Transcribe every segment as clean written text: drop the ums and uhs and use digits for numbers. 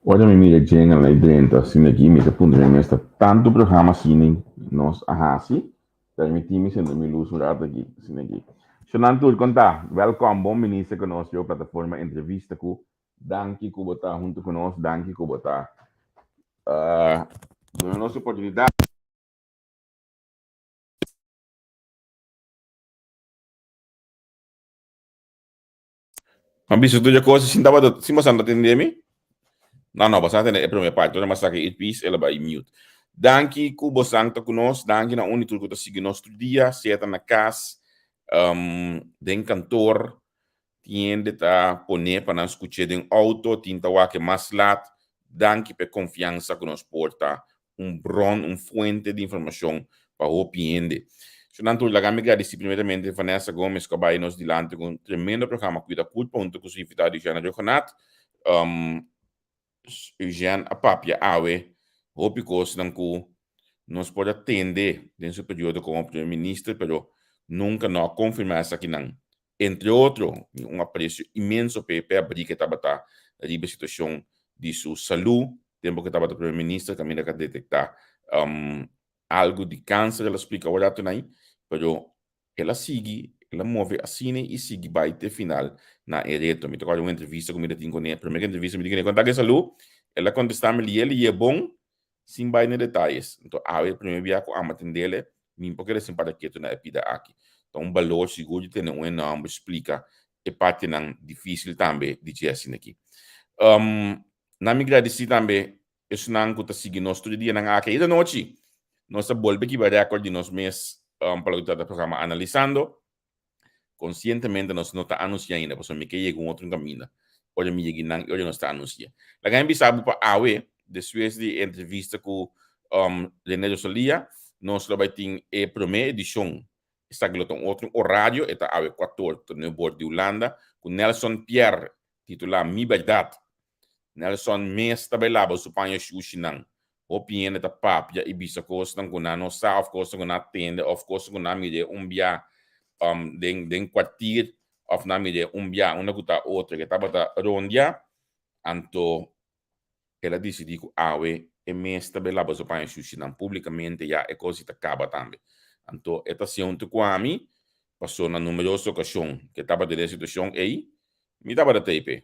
Ora mi mira djenga lei drenta asina aki, mi ta puntra mi mes ta tantu programa asina nos a hasi, permití mi senta mi lus un rato aki, asina aki. Shonan tur, kon ta? Wèlkòm, bon bini serka nos riba plataforma Entrevista ku Danki ku bo ta huntu ku nos, danki ku bo ta duna nos oportunidat. Ma bisa tur e kos sin tabata sin boso a tende mi? No, no, boso a tende e prome parti. Ora mi a saka e earpiece el a bai mute. Danki ku bosan ta ku nos, danki na un i tur ku ta sigui nos tur dia, sea ta na kas, den kantor, Tin hende ta pon'é pa nan skuch'é den outo, tin ta wak e mas lat. Danki pa e konfiansa ku nos por ta un bron, un fuente di informashon pa hopi hende. Su nan tur, laga mi gradisí primeramente Vanessa Gomez ku a bai nos dilanti ku un tremendo programa Kuida Kurpa huntu ku su invitado Eugène Rhuggenaath. Eugène a papia awe hopi kosnan ku nos por a tende den su periodo komo primer minister pero nunka no a konfirmá esakinan. Entre otro, mi un apresio inmenso p'e p'e abrí ku e tabata riba e situashon di su salú tempu ku e tabata primer minister kaminda ku a detektá algu di kanser el a splika awor rato nai pero El a sigui, el a move asina i sigui bai te final na e reto. Mi ta kòrda un entrevista ku mi ta tin kuné, promé entrevista mi tin kuné, konta ke salú, el a kontestá mi lié lié bon, sin bai na detayes. Anto awe e promé bia ku amo a tendele, mi por keda sin para ketu na e pida aki. Ta un balor sigur di tene un enorme splika e partinan difísil tambe di dje asin'aki. Na mi gradisí tambe. Esnan ku ta sigui nos tur e dianan aki ayera nochi nos a bolbe kiba rèkòrt di nos mes pa loke ta trata programa Analisando. Konsientemente nos no ta anunsiá ainda pasobra mi ke yega un otro kaminda. Ora mi yega einan e ora nos ta anunsiá. Laga mi bisa bo pa awe, despues di e entrevista ku Rene Rosalia, nos lo bai tin e promé edishon. Esaki lo ta un otro orario, e ta awe kuator ta Nieuwpoort di Hulanda, ku Nelson Pierre titulá Mi Bèrdat. Nelson mes ta bai laba su paña shushinan. Hopi hende ta papia i bisa kosnan ku nan no sa òf kosnan ku nan a tende òf kosnan ku nan a mir'é un bia den den kwartier òf nan a mir'é un bia unda ku ta otro ke tabata rondia. Anto el a disidí ku awe e mes ta bai laba su paña shushinan públikamente ya e kos i ta kaba tambe. Anto e ta hasié huntu ku ami paso na numeroso okashon ke tabata den e situashon ei mi tabata tei p'e.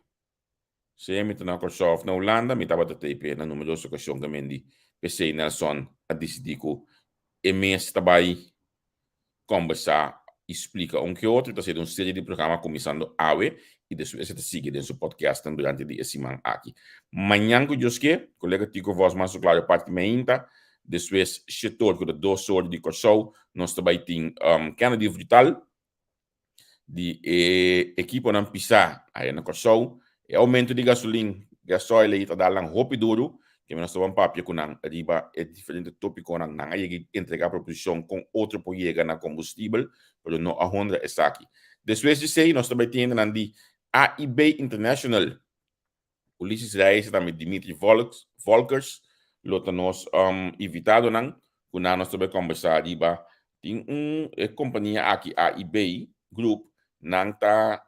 Sea mi ta na Kòrsou òf na Hulanda, mi tabata TP na numeroso okashon ku men di. P'esei Nelson a disidí ku e mes ta bai kòmbersá i splika un ke otro. Ta sede un serie di programa kuminsando awe i despues e ta sigui den su podcastnan durante di e siman aki. Mañan ku Dios ke, kolega Tico Vos mas su klaru parti meinta. Despues shetor ku ta dos or di Kòrsou nos ta bai tin Kennedy Vital. Di e ekiponan pisá aya na Kòrsou. E oumento di gasolin, gasoil ei ta dal nan hopi duru, ke nos ta ban papia ku nan riba e diferente tópikonan. Nan a yega i entregá proposishon kon otro por yega na kombustibel, pero no a honra esaki. Despues di esei nos ta bai tin hendenan di AIB International. Ulises Reyes i tambe Dimitri Volkers lo ta nos invitadonan ku nan nos ta bai kombersá riba tin un e kompania aki AIB Group nan ta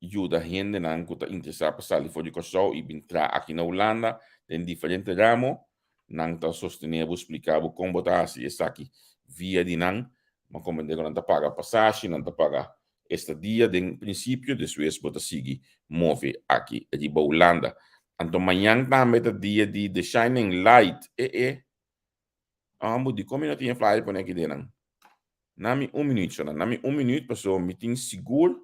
yuda hendenan ku ta interesá pa sali for di Kòrsou i bin traha aki na Hulanda den diferente ramo. Nan ta sostené bo, splika bo kon bo ta hasi esaki via di nan. Bo a komprendé ku nan ta paga pasashi, nan ta paga Estadia den prinsipio, despues bo ta sigui move aki riba Hulanda. Anto mañan tambe ta dia di The Shining Light. E e. Ambo, dikon mi no tin e flyer pone aki den nan? Na mi un minuut, shona. Na mi un minuut, paso mi tin sigur,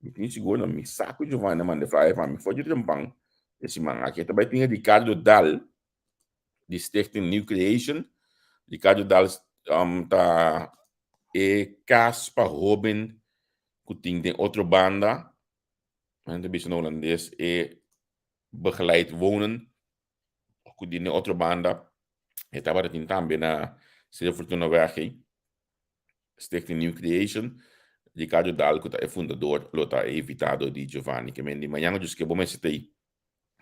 mi tin sigur, no, mi sa ku Giovanni a manda e flyer pa mi for di trempan e siman aki. E ta bai tin Ricardo Daal di Stichting New Creation. Ricardo Daal ta e kas pa hóben ku tin den otro banda, nan ta bisa na hulandes e begeleid wonen ku tin den otro banda, e tabata tin tambe na Sede Fortunaweg ei, Stichting New Creation. Ricardo Daal ku ta e fundador lo ta e invitado di Giovanni. Ke men di mañana djis ke bo mester ta ei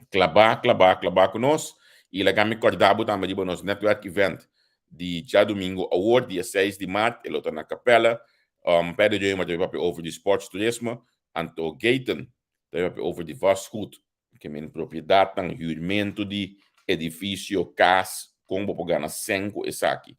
Klabá, klabá, klabá ku nos. I laga mi kòrda bo tambe riba nos netwerk event di djadumingu awor, dia seis di mart. E lo ta na Capella. Pedro Reumer ta bai papia over di sportsturisme. Anto Gaten ta bai papia over di vastgoed, ke men propiedatnan, hürmentu di edifisio, kas, kon bo por gana sèn ku esaki.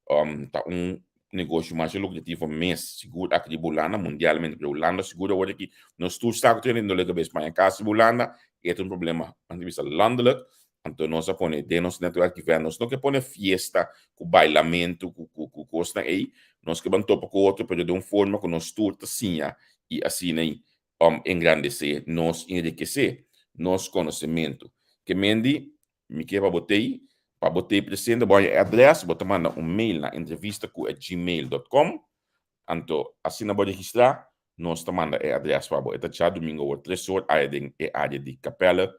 Ta un negoshi masha lucrativo mes, sigur aki riba Hulanda, mundialmente, pero Hulanda sigur awor aki, nos tur sa cu ta yendo dolor cabes paña cas riba Hulanda, e ta un problema, nan ta bisa landelijk, anto nos a pone den nos netwerk event, nos no ke pone fiesta cu bailamento, cu cu cu cosnan ey, nos ke ban topa cu otro, pero den un forma cu nos tur ta siña y asina ey engrandece nos, enriquece nos conocemento. Ke mendi Mi ke pa bo t'ei. Pa bo t'ei presente bo haña e adrès, bo ta manda un mail na entrevistacu@gmail dot com. Anto asina bo registrá, nos ta manda e adrès pa bo. E ta djadumingu awor tres or aya den e área di Capelle.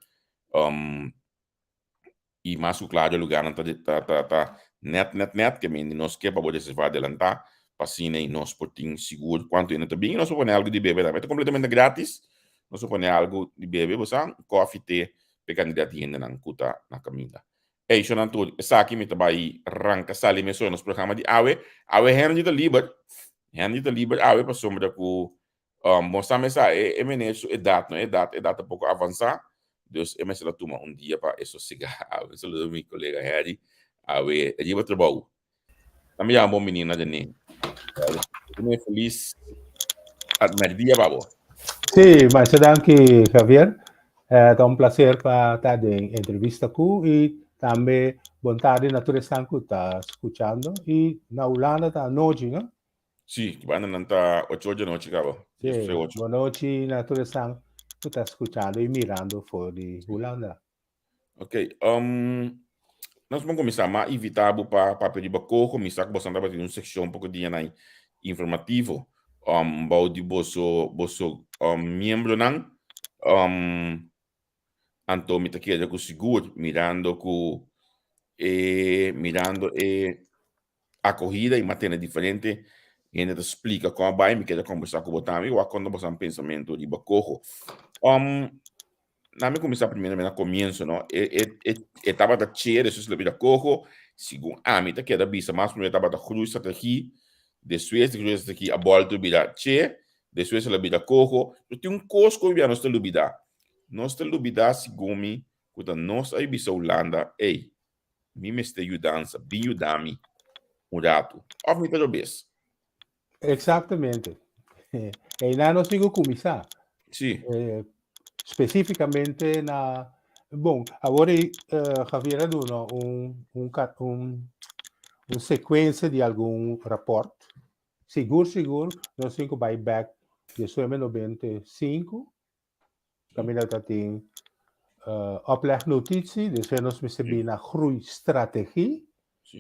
I mas ku klaru e lugarnan ta ta ta nèt nèt nèt ke mende nos ke pa bo reservá adelantá pa asina nos por tin sigur kuantu hende ta bin i nos por pone algu di bebe tambe. E ta kompletamente gratis. Nos por pone algu di bebe, bo sa, kòfi, te. p'e kandidat di hendenan ku ta na kaminda. Ey, shonnan tur, esaki mi ta bai ranka sali mesora nos programa di awe. Awe Henry ta liber. Henry ta liber awe pasobra ku bo sa mesa e meneer su edat, no edat, edat ta poko avansá. Dus e mester a tuma un dia pa e sosegá awe. Un saludo mi kolega Henry. Awe riba trabou. Ta mi yama bo menina René. René felis merdia pa bo. Sí, masha danki Javier. Ta un placer pa ta den entrevista ku i tambe bon tardi na tur esnan ku ta skuchando. I na Hulanda ta anochi, no? Sí, ki banda nan ta ocho or di anochi kaba. Sí, bon nochi na tur esnan ku ta skuchando i mirando for di Hulanda. Ok, Nos bon kuminsá, m'a invitá bo pa papia riba Coho, mi sa ku boso tabatin un sekshon poko dianan informativo bou di boso boso miembronan. Anto mi ta kere ku sigur mirando ku e mirando e akohida i m'a tene diferente hende ta splika kon a bai, mi kere kombersá ku bo tambe i wak kon ta boso pensamentu riba Coho. Na mi kuminsá primeramente na komienso no, e e e e tabata che despues lo bira koho, segun ami ta keda bisa mas promé tabata groeistrategie, despues di groeistrategie a bòltu bira che, despues el a bira koho, pero tin un kos ku hopi bia nos ta lubidá, nos ta lubidá segun mi ku ta nos a bisa Hulanda, ey, mi mester yudansa, bin yuda mi un ratu, òf mi ta robes? Exactamente. Einan nos tin ku kuminsá. Sí. Eh, spesífikamente na bon, awor ei eh, Javier a duna un, un, un, un sekuensia di algun rapòrt. Sigur, sigur, nos tin ku bai bèk 1995 Kaminda ta tin uh, oplegnotitie, despues nos mester bin na groeistrategie,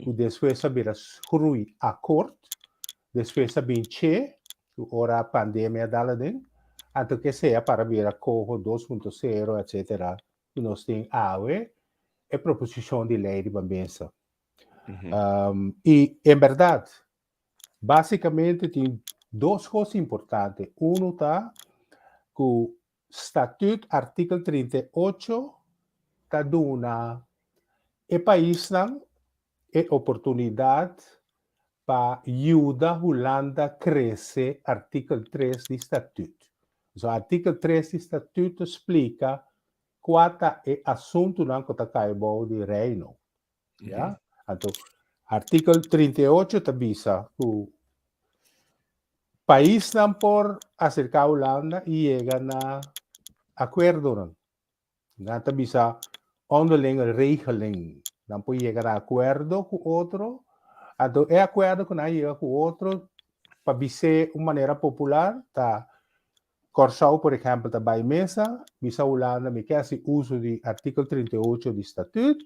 ku despues a bira groeiakkoord, despues a bin che, ku ora pandemia dal aden, anto ke sea para bira coho 2.0, etcetera, ku nos tin awe e proposishon di lei riba mesa. Um, i en berdad, Básicamente tin dos kos importante. Uno ta ku Statuut artikel 38 ta duna e paisnan e oportunidat pa yuda Hulanda krese artikel 3 di Statuut. So artikel 3 di Statuut ta splika kua ta e asuntunan ku ta kai bou di Reino. Ya? Anto, artikel 38 ta bisa ku paisnan por aserká Hulanda i yega na akuerdonan. Nan ta bisa onderlinge regeling. Nan por yega na akuerdo ku otro. Anto, e akuerdo ku nan yega ku otro, pa bis'é un manera popular, ta Kòrsou, por ehèmpel, ta bai mesa, bisa Hulanda mi ke hasi uso di artikel 38 di Statuut.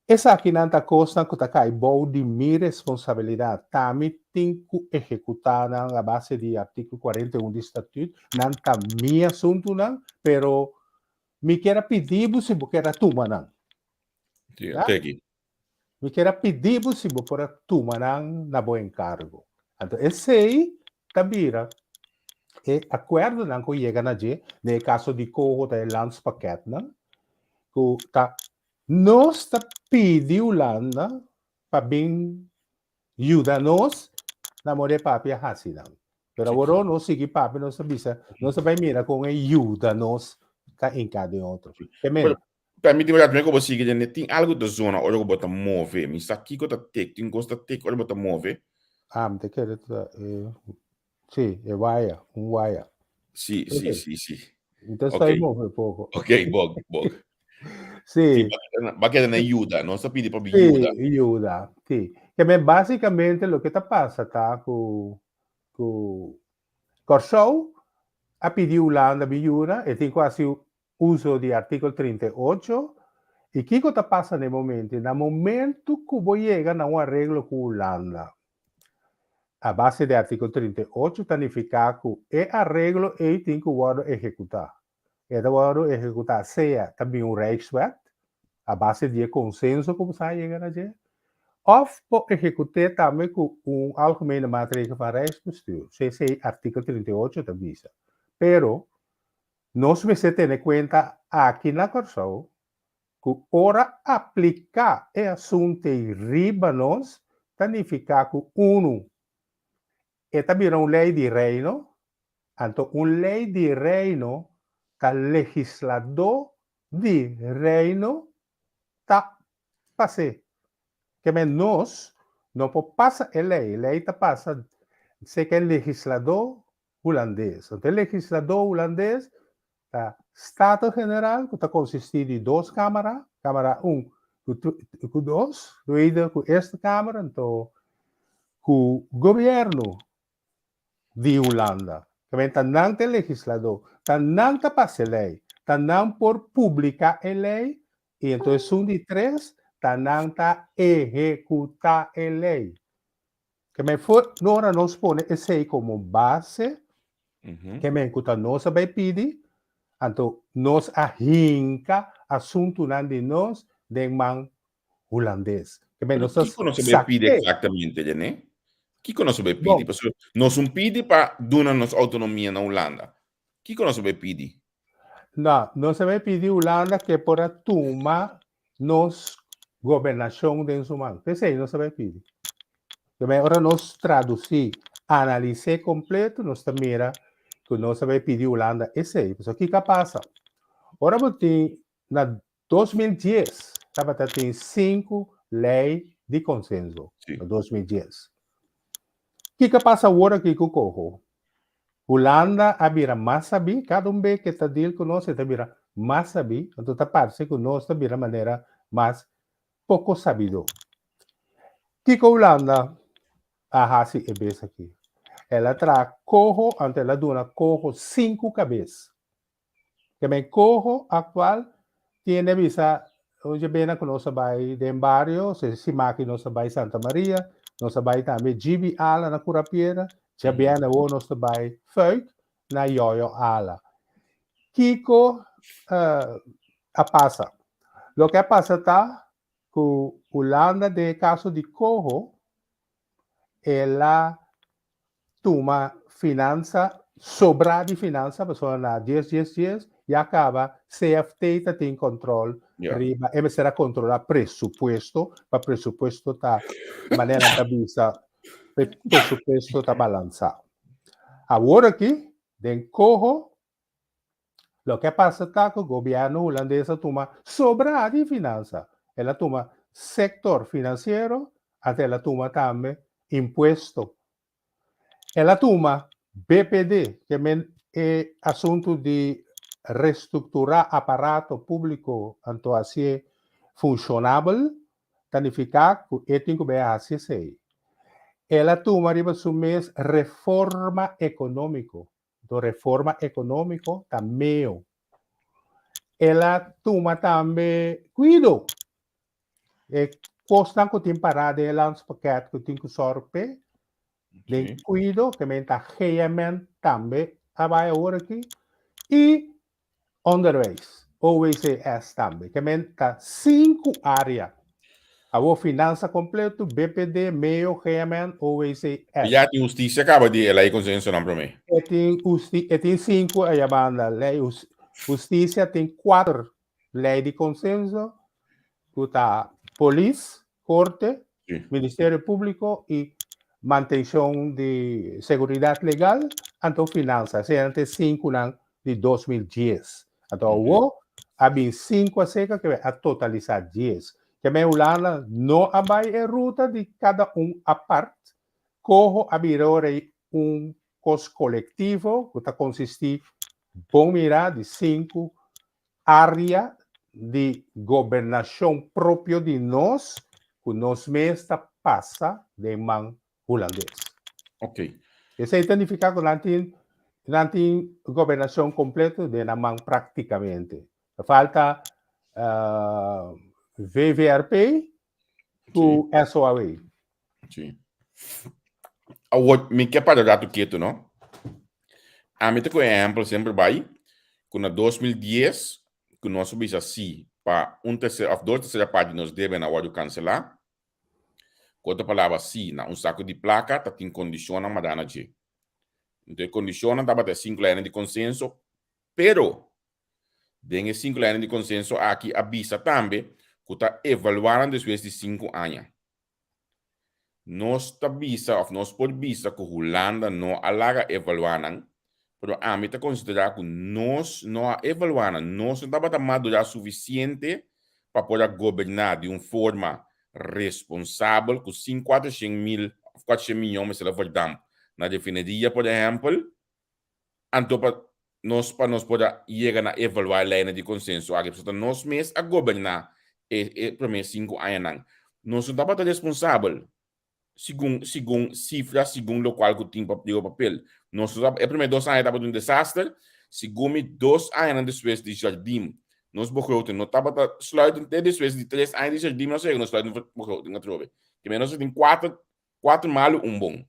Esakinan ta kosnan ku ta kai bou di mi responsabilidat. Ta mi tin ku ehekutá nan a base di artikel 41 di Statuut. Nan ta mi asuntunan, pero mi kier a pidi bo si bo kier a tuma nan. Ya? Mi kier a pidi bo si bo por a tuma nan na bo enkargo. Anto esei ta bira e akuerdonan ku yega na dje, den e kaso di Coho ta e landspakketnan, ku ta nos ta pidi Hulanda pa bin yuda nos na moda e papia hasi nan. Pero awor nos sigui papia, nos ta bisa, nos ta bai mira kon e yuda nos ta hinká den otro. Ke men? Permiti mi rato ku bo sigui den tin algu ta zona ora ku bo ta move. Mi sa kiko ta tik, tin kos ta tik ora bo ta move. Ah, mi ta kere ta e sí, e waya, un waya. Sí, sí, sí, sí. Mi ta stoi move poko. Ok, bog, bog. Sí. Ba keda na yuda, nos ta pidi pa bi yuda. Sí, yuda, sí. Ke men básicamente loke ta pasa ta ku ku Kòrsou a pidi Hulanda bi yuda, e tin ku hasi uso di artíkulo 38, i kiko ta pasa na e momento? Na momento ku bo yega na un areglo ku Hulanda a base di artíkulo 38 ta nifiká ku e areglo ei tin ku wòrdu ehekutá. E ta wòrdu ehekutá sea ta bin un Rijkswet a base di e konsenso ku bo sa yega na dje òf por ehekut'é tambe ku un Algemene Maatregel van Rijksbestuur, esei artíkulo 38 ta bisa. Pero Nos mester tene kuenta aki na Kòrsou ku ora apliká e asuntei riba nos ta nifiká ku unu, e ta bira un lei di Reino, anto un lei di Reino ta legisladó di Reino ta pas'é. Ke men nos no por pasa e lei, lei ta pasa seka e legisladó Hulandes. Anto e legisladó hulandes ta Staten-Generaal ku ta konsistí di dos kámara, kámara un ku dos, tweede ku eerste kamer, anto ku gobièrnu di Hulanda. Tamen ta nan ta e legisladó, ta nan ta pasa e lei, ta nan por publiká e lei i anto esun di tres Ta nan ta ehekutá e lei. Ke men for ora nos pone esei komo base, ke men ku ta nos a bai pidi, anto nos a hinka asuntunan di nos den man hulandes. Ke men nos ta Kiko nos a bai pidi sak'é. eksaktamente, René? Kiko nos a bai Bon. pidi? Pasobra nos un pidi pa duna nos outonomia na Hulanda. Kiko nos a bai pidi? No, nos a bai pidi Hulanda ke por a tuma nos gobernashon den su man. P'esei nos a bai pidi. P'esei ora nos tradusí, analis'é kompleto, nos ta mira ku nos a bai pidi Hulanda esei. Pasobra kiko a pasa? Ora bo tin na 2010 tabata tin sinku lei di konsenso. Na 2010. Kiko a pasa awor aki ku Coho? Hulanda a bira mas sabí, kada un bes ke ta deal ku nos e ta bira mas sabí, anto ta parse ku nos ta bira manera mas poko sabidó. Kiko Hulanda a hasi e bes aki? El a traha Coho, anto el a duna Coho sinku kabes. Ke men coho actual tiene bisa oye bena ku nos a bai den bario, se simaki nos a bai Santa Maria, nos a bai tambe Gibi Ala na Cura Piedra, djabièrnè awor nos ta bai Fuik na Yoyo Ala. Kiko a pasa? Loke a pasa ta ku Hulanda den e kaso di coho el a tuma finansa, sobrá di finansa, pasobra na dies dies dies ya kaba CFT ta tin kòntròl riba, e mester a kontrolá presupuesto, pa presupuesto ta manera nan ta bisa, pa e presupuesto ta balansá. Awor aki den koho Loke a pasa ta ku gobièrnu hulandes a tuma sobrá di finansa. El a tuma sektor finansiero, anto el a tuma tambe impuesto. El a tuma BPD, ke men e asuntu di restrukturá aparato públiko anto hasié funshonabel, ta nifiká ku e tin ku bai a hasi esei. El a tuma riba su mes reforma ekonómiko. Do reforma económico ta meo. El a tuma tambe cuido. E cosnan cu tin pará den e landspakket cu tin cu zorg p'e. Den cuido, ke men ta GMN tambe a bai awor aki. I Onderwijs, OWCS tambe. Ke men ta sinku área. Awor finansa kompleto, BPD, meo, GMN, OWCS. Ya tin hustisia kaba di e lei konsensonan promé. E tin husti e tin sinku aya banda lei hustisia tin kuater lei di konsenso ku ta polis, korte, Ministerio Públiko i mantenshon di seguridat legal, anto finansa. Esei ta e sinkunan di 2010. Anto awor a bin sinku aserka ke a totalisá dies. Ke men Hulanda no a bai e ruta di kada un apart, koho a bira ora ei un kos kolektivo ku ta konsistí bon mirá di sinku área di gobernashon propio di nos ku nos mes ta pasa den man hulandes. Esei ta nifiká ku nan tin nan tin gobernashon kompleto den nan man praktikamente. Ta falta VVRP ku SOAW. Sí. Awor, mi ke para rato ketu, no? Ami ta ku ehempel semper bai, ku na 2010, ku nos a bisa sí pa un tercer of dos tercera parti di nos debe na wòrdu kanselá, ku otro palabra sí na un saku di plaka ta tin kondishonnan mará na dje. Enton e kondishonnan tabata e sinku lèinan di konsenso, pero Den e sinku lèinan di konsenso aki a bisa tambe ku ta evaluá nan despues di sinku aña. Nos ta bisa òf nos por bisa ku Hulanda no a laga evaluá nan, pero ami ta konsiderá ku nos no a evaluá nan. Nos no tabata madurá sufisiente pa por a goberná di un forma responsabel ku sin kuatroshen mil òf kuatroshen miyon mester a verdamp na refineria, por ehèmpel. Anto pa nos pa nos por a yega na evaluá e leinan di konsenso aki, pasobra ta nos mes a goberná e e promé sinku añanan. Nos no tabata responsabel segun segun sifra, segun lokual ku tin pa riba papel. Nos no tabata, e promé dos aña tabata un desaster, segun mi dos añanan despues di Jardim. Nos begroting no tabata sluitend te despues di tres aña di Jardim nos a yega nos sluitend begroting atrobe. Ke men nos a tin kuater kuater malu un bon.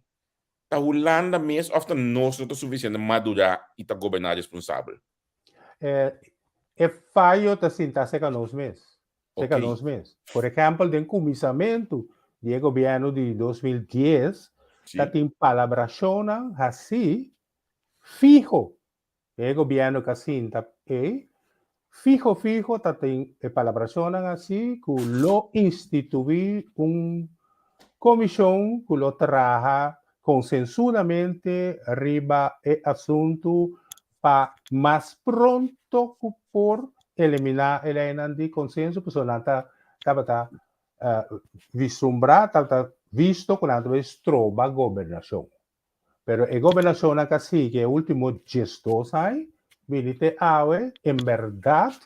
Ta Hulanda mes of ta nos no ta sufisiente madurá i ta goberná responsabel? E fayo ta sinta serka nos mes. Serka nos mes. Por ehèmpel den kuminsamentu di e gobièrnu di 2010 ta tin palabrashonnan hasí fiho. E gobièrnu ka sinta ei fiho fiho ta tin e palabrashonnan asi ku lo instituí un komishon ku lo traha konsensudamente riba e asuntu pa mas pronto ku por eliminá e leinan di konsenso pasobra nan ta tabata vislumbrá, tabata visto ku nan ta bai stroba gobernashon. Pero e gobernashonnan ku a sigui e último 12 aña bini te awe, en bèrdat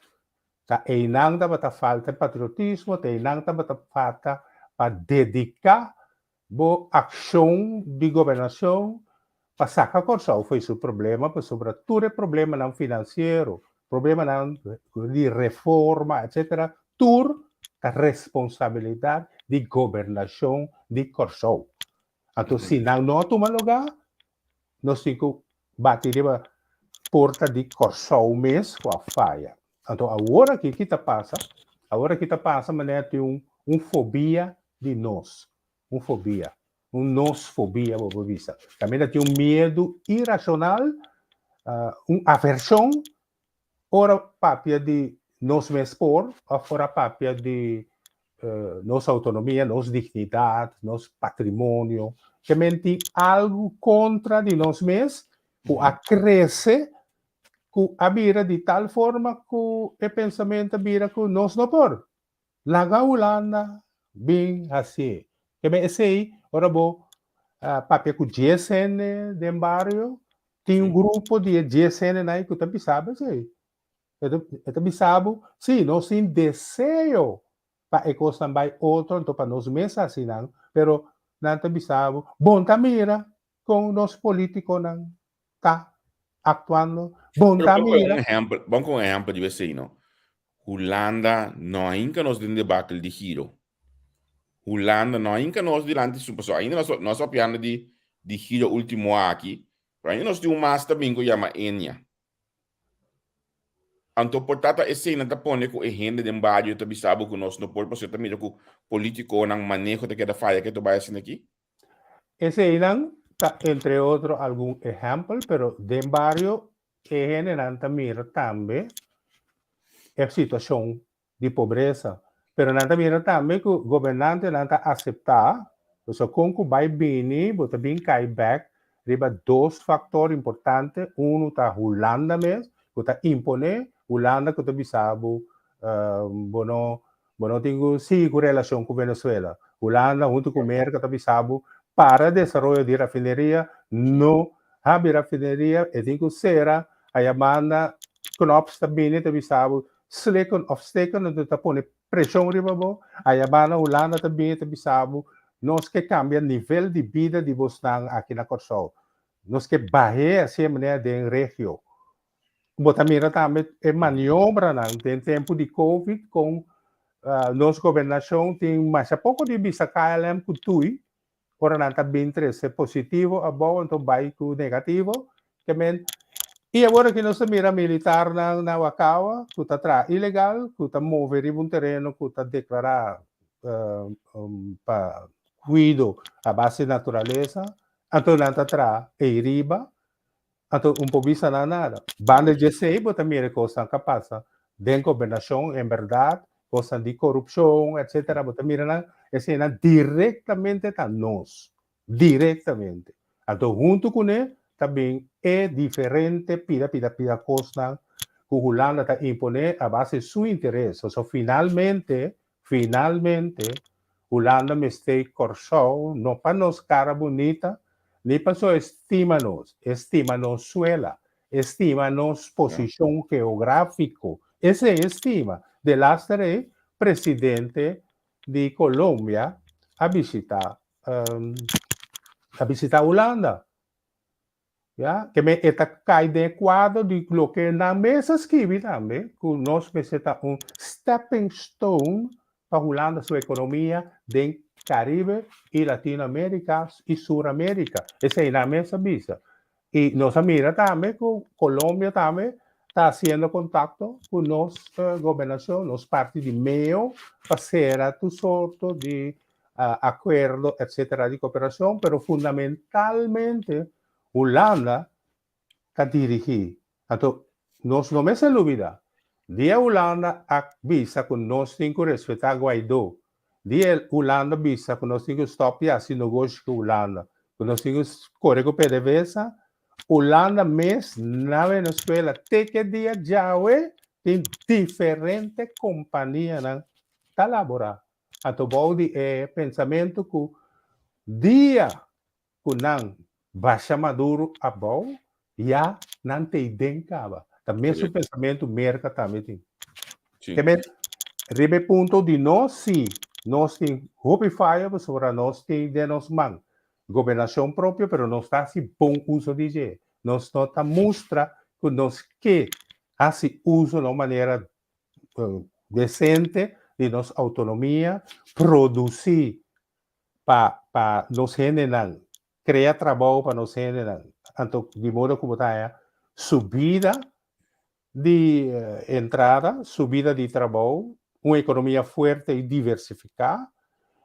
ta einan tabata falta e patriotismo, ta einan tabata falta pa dediká bo akshon di gobernashon pa saka Kòrsou fo'i su problema, pasobra tur e problemanan finansiero, problemanan di reforma, etcetera, tur ta responsabilidat di gobernashon di Kòrsou. Anto si nan no a tuma lugá, nos tin ku bati riba porta di Kòrsou mes ku a faya. Anto awor aki ki ta pasa? Awor aki ta pasa manera tin un un fobia di nos, un fobia, un nosfobia bo por bisa. Kaminda tin un miedu irashonal, un avershon Ora papia di nos mes por of ora papia di nos autonomia, nos dignidat, nos patrimonio, ke men tin algu kontra di nos mes ku a krese, ku a bira di tal forma ku e pensamentu a bira ku nos no por. Laga Hulanda bin hasié. Ke men esei ora bo papia ku dies hende den bario, tin un grupo di e dies hendenan ei ku ta bisa bo esei. E ta bisa bo, sí, nos tin deseo pa e kosnan bai otro, anto pa nos mes hasi nan, pero nan ta bisa bo, bon ta mira kon nos politikonan ta aktuando. Bon ta mira. Un ehempel, bon con un ehempel di esei, no? Hulanda no a hinka nos den debakel di giro. Hulanda no a hinka nos dilanti su paso ainda nos nos papiando di di giro ultimo aki, pero ainda nos tin un mas ta bin ku yama Enya. Anto por ta ta esei nan ta pone ku e hende den bario ta bisa bo ku nos no por pasobra ta mira ku politikonan maneho ta keda faya ke ta bai asina aki. Eseinan ta entre otro algun ehèmpel, pero den bario e hendenan ta mira tambe e situashon di pobresa. Pero nan ta mira tambe ku gobernantenan ta aseptá, pasobra kon ku bai bini bo ta bin kai bèk riba dos faktor importante, unu ta Hulanda mes ku ta imponé, Hulanda ku ta bisa bo bo no Bo no tin ku sigui ku relashon ku Venezuela. Hulanda huntu ku Merka ta bisa bo para desaroyo di rafineria, no habi rafineria, e tin ku sera, aya banda Knops ta bini ta bisa bo slikken of stikken, enton ta pone preshon riba bo, aya banda Hulanda ta bini ta bisa bo nos ke kambia nivel di bida di bosnan aki na Kòrsou, nos ke bah'é asina manera den regio. Bo ta mira tambe e maniobranan den tempu di Covid kon nos gobernashon tin masha poko di bisa KLM ku tui ora nan ta bin trese positivo abou anto bai ku negativo. Ke men i awor aki nos ta mira militarnan na Wakawa ku ta traha ilegal ku ta move riba un tereno ku ta deklará pa kuido a base di naturalesa anto nan ta traha ei riba. Anto un por bisa nan nada. Banda di esei bo ta mira e kosnan ka pasa den gobernashon en bèrdat, kosnan di korupshon etsetera, bo ta mira nan eseinan direktamente ta nos, direktamente. Anto huntu kuné ta bin e diferente pida pida pida kosnan ku Hulanda ta imponé a base su interes. Pasobra finalmente Finalmente, Hulanda mester Kòrsou no pa nos kara bunita, ni paso e stima nos, e stima nos suela, e stima nos posishon geográfiko, esei e stima. Delaster ei, presidente di Colombia a bishita a bishita Hulanda. Ya, ke men e ta kai den e kuadro di loke nan mes a skibi tambe, ku nos mester ta un stepping stone pa Hulanda su ekonomia den Karibe i Latino Amerika i Sur Amerika. Esei nan mes a bisa. I nos a mira tambe ku Colombia tambe ta hasiendo kontakto ku nos gobernashon, nos parti di meo pa sera tur sorto di akuerdo etcetera di koperashon, pero fundamentalmente Hulanda ta dirigí. Anto nos no mester lubida, dia Hulanda a bisa ku nos tin ku respetá Guaidó, dia Hulanda bisa ku nos tin ku stòp di hasi nogoshi ku Hulanda, ku nos tin ku kore ku PDVSA, Hulanda mes na Venezuela te ke dia djawe tin diferente kompanianan ta laborá. Anto bou di e pensamentu ku dia ku nan basha Maduro abou, ya nan t'ei den kaba. Ta mesun pensamentu Merka tambe tin. Te men, riba e punto di nos si, nos tin hopi faya pasobra nos tin den nos man gobernashon propio pero nos ta hasi bon uso di dje. Nos no ta mustra ku nos ke hasi uso na un manera decente di nos autonomia, produci pa pa nos hendenan, crea trabou pa nos hendenan, anto di modo cu bo ta haya subida di entrada, subida di trabou, un economia fuerte y diversifica,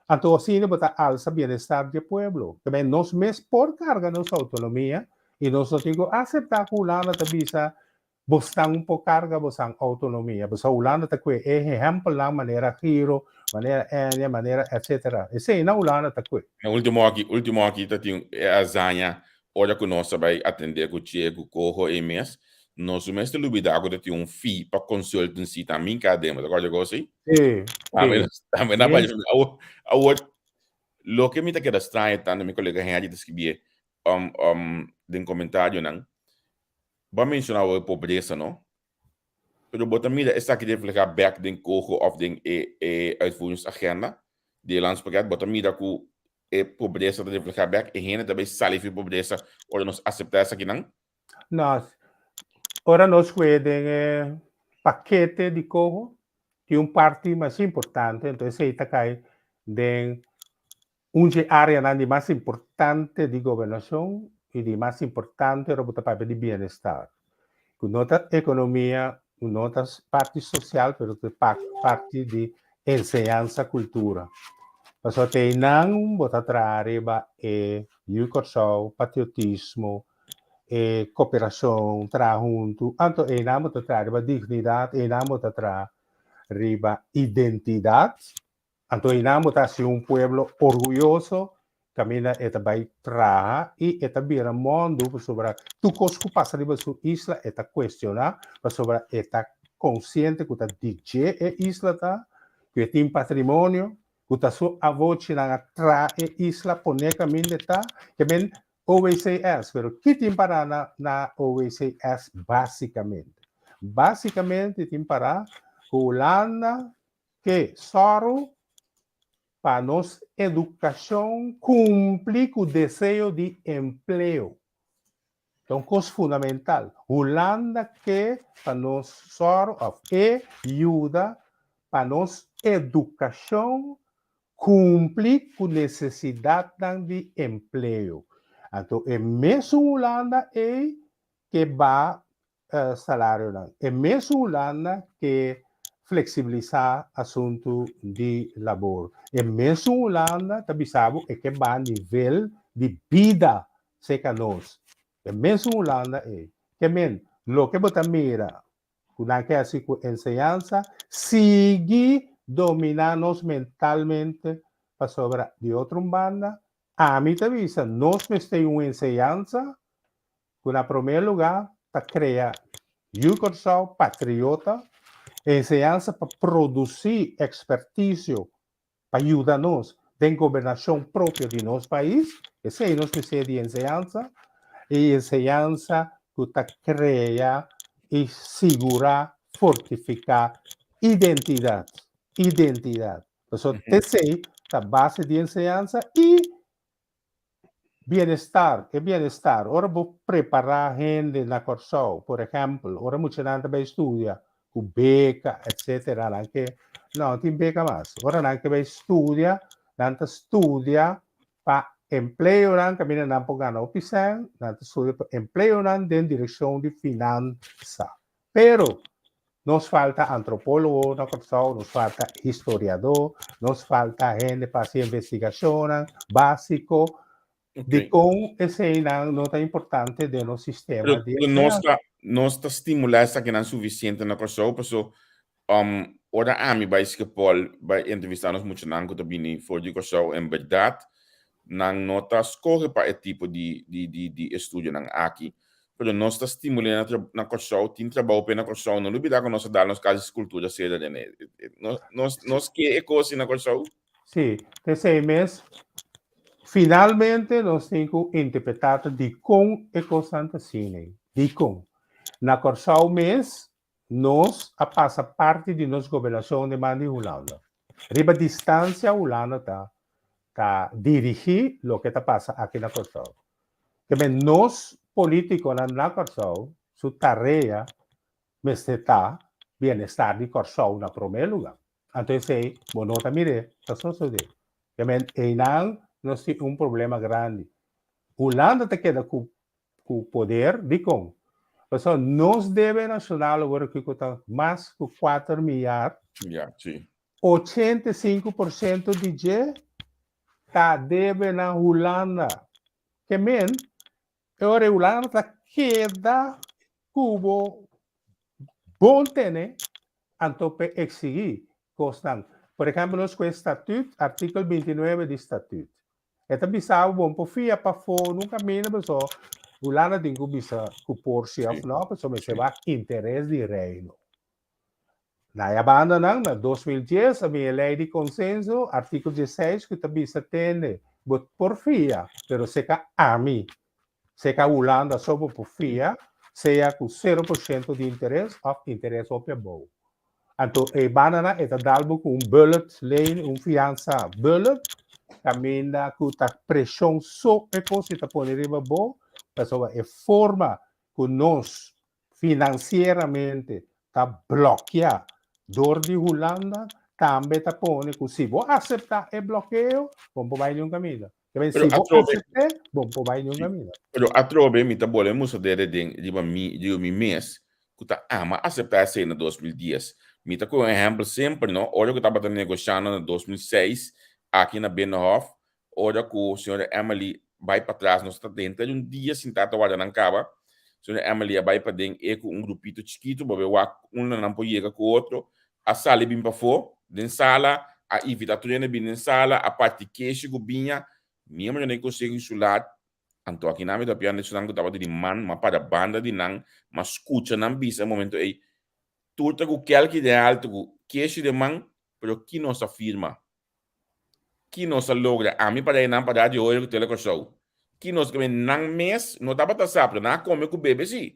anto asina bo ta alsa bienestar di e pueblo. Tambien nos mes por carga nos autonomia y nos no tin cu acepta cu Hulanda ta bisa Bosnan un por karga bosan outonomia. Pasobra Hulanda ta kue e ehèmpelnan manera Giro, manera Ennia, manera etsetera. Esei na Hulanda ta kue. Na ultimo aki, ultimo aki ta tin e hazaña ora ku nos a bai atendé ku Che, ku Coho ei mes, nos no mester lubidá ku ta tin un fee pa consultancy tambe ka aden. Bo ta kòrda kos ei? Sí, Tambe sí. tambe na bai. Awor, awor loke mi ta keda straño tantu mi kolega Henry ta skibié den komentarionan, Bo a menciona awor e pobresa, no? Pero bo ta mira esaki refleha bek den coho of den e e uitvoeringsagenda di e landspakket? Bo ta mira cu e pobresa ta refleha bek? E hende ta bay sali fi pobresa ora nos acepta esakinan? No. Ora nos kue den e pakete di coho, tin un parti mas importante, enton esey ta cay den Un dje áreanan di mas importante di gobernashon i di mas importante ora bo ta papia di bienestar, ku no ta ekonomia, ku no ta parti sosial, pero ta parti di enseñansa, kultura. Pasobra te einan bo ta traha riba e Yu Kòrsou, patriotismo, e koperashon, traha huntu. Anto einan bo ta traha riba dignidat, einan bo ta traha riba identidat. Anto einan bo ta hasi un pueblo orguyoso kaminda e ta bai traha i e ta bira mundu pasobra tur kos ku pasa riba su isla e ta kuestioná pasobra e ta konsiente ku ta di dje e isla ta, ku e tin patrimonio, ku ta su avochinan a traha e isla pone kaminda e ta. Ke men OWCS, pero ki tin pará na na OWCS básikamente? Básikamente tin pará ku Hulanda Ke sòru pa nos edukashon kumpli ku deseo di empleo. Ta un kos fundamental. Hulanda ke pa nos sòru òf e yuda pa nos edukashon kumpli ku nesesidatnan di empleo. Anto e mesun Hulanda ei ke ba salarionan. E mesun Hulanda ke fleksibilisá asuntu di labor. E mesun Hulanda ta bisa bo e ke baha nivel di bida serka nos. E mesun Hulanda ei. Ke men, loke bo ta mira ku nan ke hasi ku enseñansa, sigui dominá nos mentalmente pasobra di otro un banda ami ta bisa nos mester un enseñansa ku na promé lugá ta krea Yu Kòrsou patriota, enseñansa pa produsí ekspertisio pa yuda nos den gobernashon propio di nos pais, esei nos mester di enseñansa, i enseñansa ku ta krea i sigurá, fortifiká identidat, identidat. Pasobra esei ta base di enseñansa i. Bienestar, e bienestar, ora bo prepará hende na Kòrsou, por ehèmpel, ora muchanan ta bai studia ku beka, etsetera, nan ke, no, no tin beka mas. Ora nan ke bai studia, nan ta studia pa empleonan kaminda nan por gana hopi sèn, nan ta studia pa empleonan den direkshon di finansa. Pero nos falta antropólogo na Kòrsou, nos falta historiadó, nos falta hende pa hasi investigashonnan básiko. Dikon eseinan no ta importante den nos sistema Pero di pero nos enseñansa? ta nos ta stimulá esakinan sufisiente na Kòrsou paso ora ami bai Schiphol bai entrevistá nos muchanan ku ta bini for di Kòrsou en bèrdat nan no ta skohe pa e tipo di di di di estudionan aki pero nos ta stimul'é na na Kòrsou tin trabou p'e na Kòrsou no lubidá ku nos a dal nos kas di skultura seda den e nos nos nos ke e kos na Kòrsou. Sí, p'esei mes finalmente nos tin ku interpretá ta dikon e kosnan ta asina ei, dikon. Na Kòrsou mes nos a pasa parti di nos gobernashon den man di Hulanda. Riba distansia Hulanda ta ta dirigí loke ta pasa aki na Kòrsou. Keme nos polítikonan na Kòrsou su tarea mester ta bienestar di Kòrsou na promé lugá. Anto esei bo no ta mir'é ta sosodé. Keme einan nos tin un problema grandi. Hulanda ta keda ku ku poder, dikon? Pasobra nos debe nashonal awor aki ku ta mas ku kuater miar, Ya, sí. 85% di dje ta debe na Hulanda. Ke men, e ora e Hulanda ta keda ku bo bon tene anto p'e eksigí kosnan. Por ehèmpel, nos ku e statüt, artíkel 29 di statüt. E ta bisa bo bon por fia pafó nunka mina paso Hulanda tin ku bisa ku por si òf no paso mester wak interes di Reino. Na e bandanan na 2010 a bin e lei di konsenso artíkulo 16 ku ta bisa tende bo por fia pero seka ami seka Hulanda so bo por fia sea ku 0% di interes òf interes hopi abou. Anto e bandanan e ta dal bo ku un bullet leen, un fiansa bullet, kaminda ku ta preshon so e kos i ta pone riba bo, pasobra e forma ku nos finansieramente ta blòkiá dor di Hulanda tambe ta pone ku si bo aseptá e blòkeo, bo no por bai niun kaminda. Pero Pero si bo atrobe, asept'é, bo no por bai niun sí. kaminda. Pero atrobe mi ta bole mustra dede den riba mi, riba mi mes, ku ta ama aseptá esei na 2010. Mi ta kohe un ehèmpel semper, no? Ora ku tabata negoshando na 2006 aki na Binnenhof, ora ku señora Emily bai patras, nos ta denter di un dia sintá ta warda nan kaba, señora Emily a bai paden e ku un grupito chikitu, bo be wak unda nan por yega ku otro, a sali bin pafó den sala, a invitá tur hende bin den sala, a parti keshi ku biña, miembronan den Konseho Insular, anto aki nan mi ta pianda esunnan ku tabata di man, m'a para banda di nan, m'a skucha nan bisa e momento ei, tur ta ku kelki den alto ku keshi den man, pero ki nos a firma? Ki nos a logra? Ami para einan pa Radio Hoyo ku Tele Kòrsou. Ki nos kome? Nan mes no tabata sa, pero nan a kome ku bebe si.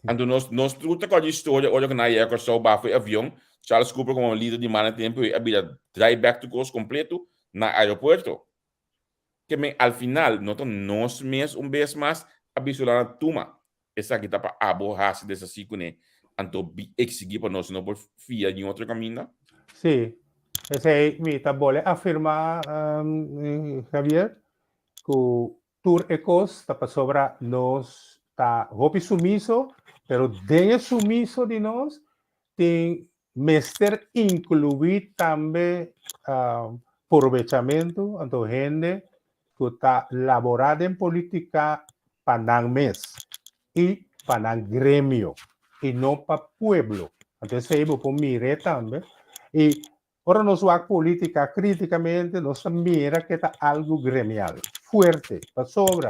Anto nos nos tur ta kòrda historia ora ku nan a yega Kòrsou bafo e avion, Charles Cooper komo lider di mana tempu ei a bira drai bèk tur kos kompleto na aeropuerto. Ke men al final no ta nos mes un bes mas a bisa Hulanda tuma esaki ta pa abo hasi desasí kuné anto bi eksigí pa nos no por fia niun otro kaminda? Sí, esei mi ta bole afirmá Javier ku tur e kos ta pasobra nos ta hopi sumiso pero den e sumiso di nos tin Mester inkluí tambe probechamentu, anto hende ku ta laborá den polítika pa nan mes i pa nan gremio i no pa pueblo. Anto esei bo por mir'é tambe. I ora nos wak polítika krítikamente nos ta mira ke ta algu gremial, fuerte. Pasobra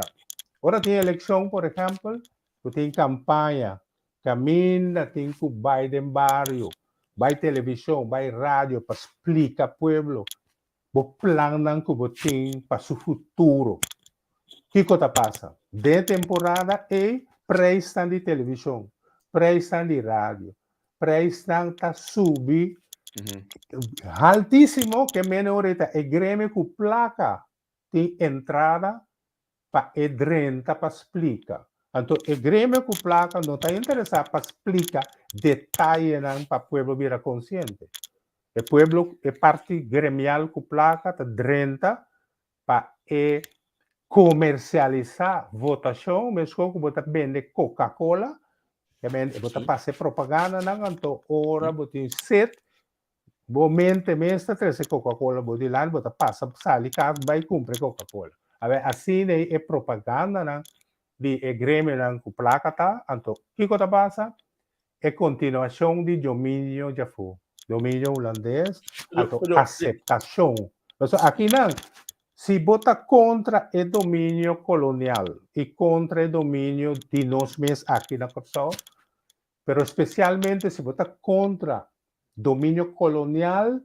ora tin elekshon, por ehèmpel, ku tin kampaña Caminda tin cu bay den bario, bay television, bay radio pa splica pueblo bo plannan cu bo tin pa su futuro. Kico ta pasa? Den e temporada ey prijsnan di television, prijsnan di radio, prijsnan ta subi haltisimo ke mene ora ta e gremio cu placa tin entrada. pa e drenta pa splika. Anto e gremio ku plaka no ta interesá pa splika detayenan pa pueblo bira konsiente. E pueblo, e parti gremial ku plaka ta drenta pa e komersialisá votashon meskos ku bo ta bende Coca-Cola, bo ta pasa e propagandanan anto ora bo tin set Bo mente mes ta trese Coca-Cola bo dilanti, bo ta pasa sali kas bai kumpra e Coca-Cola. Awor asina ei e propagandanan di e gremionan ku plaka ta, anto kiko ta pasa? E kontinuashon di dominio djafó, dominio hulandes, anto aseptashon. Pasobra akinan, si bo ta kontra e dominio kolonial i kontra e dominio di nos mes aki na Kòrsou, Pero spesialmente si bo ta kontra dominio kolonial,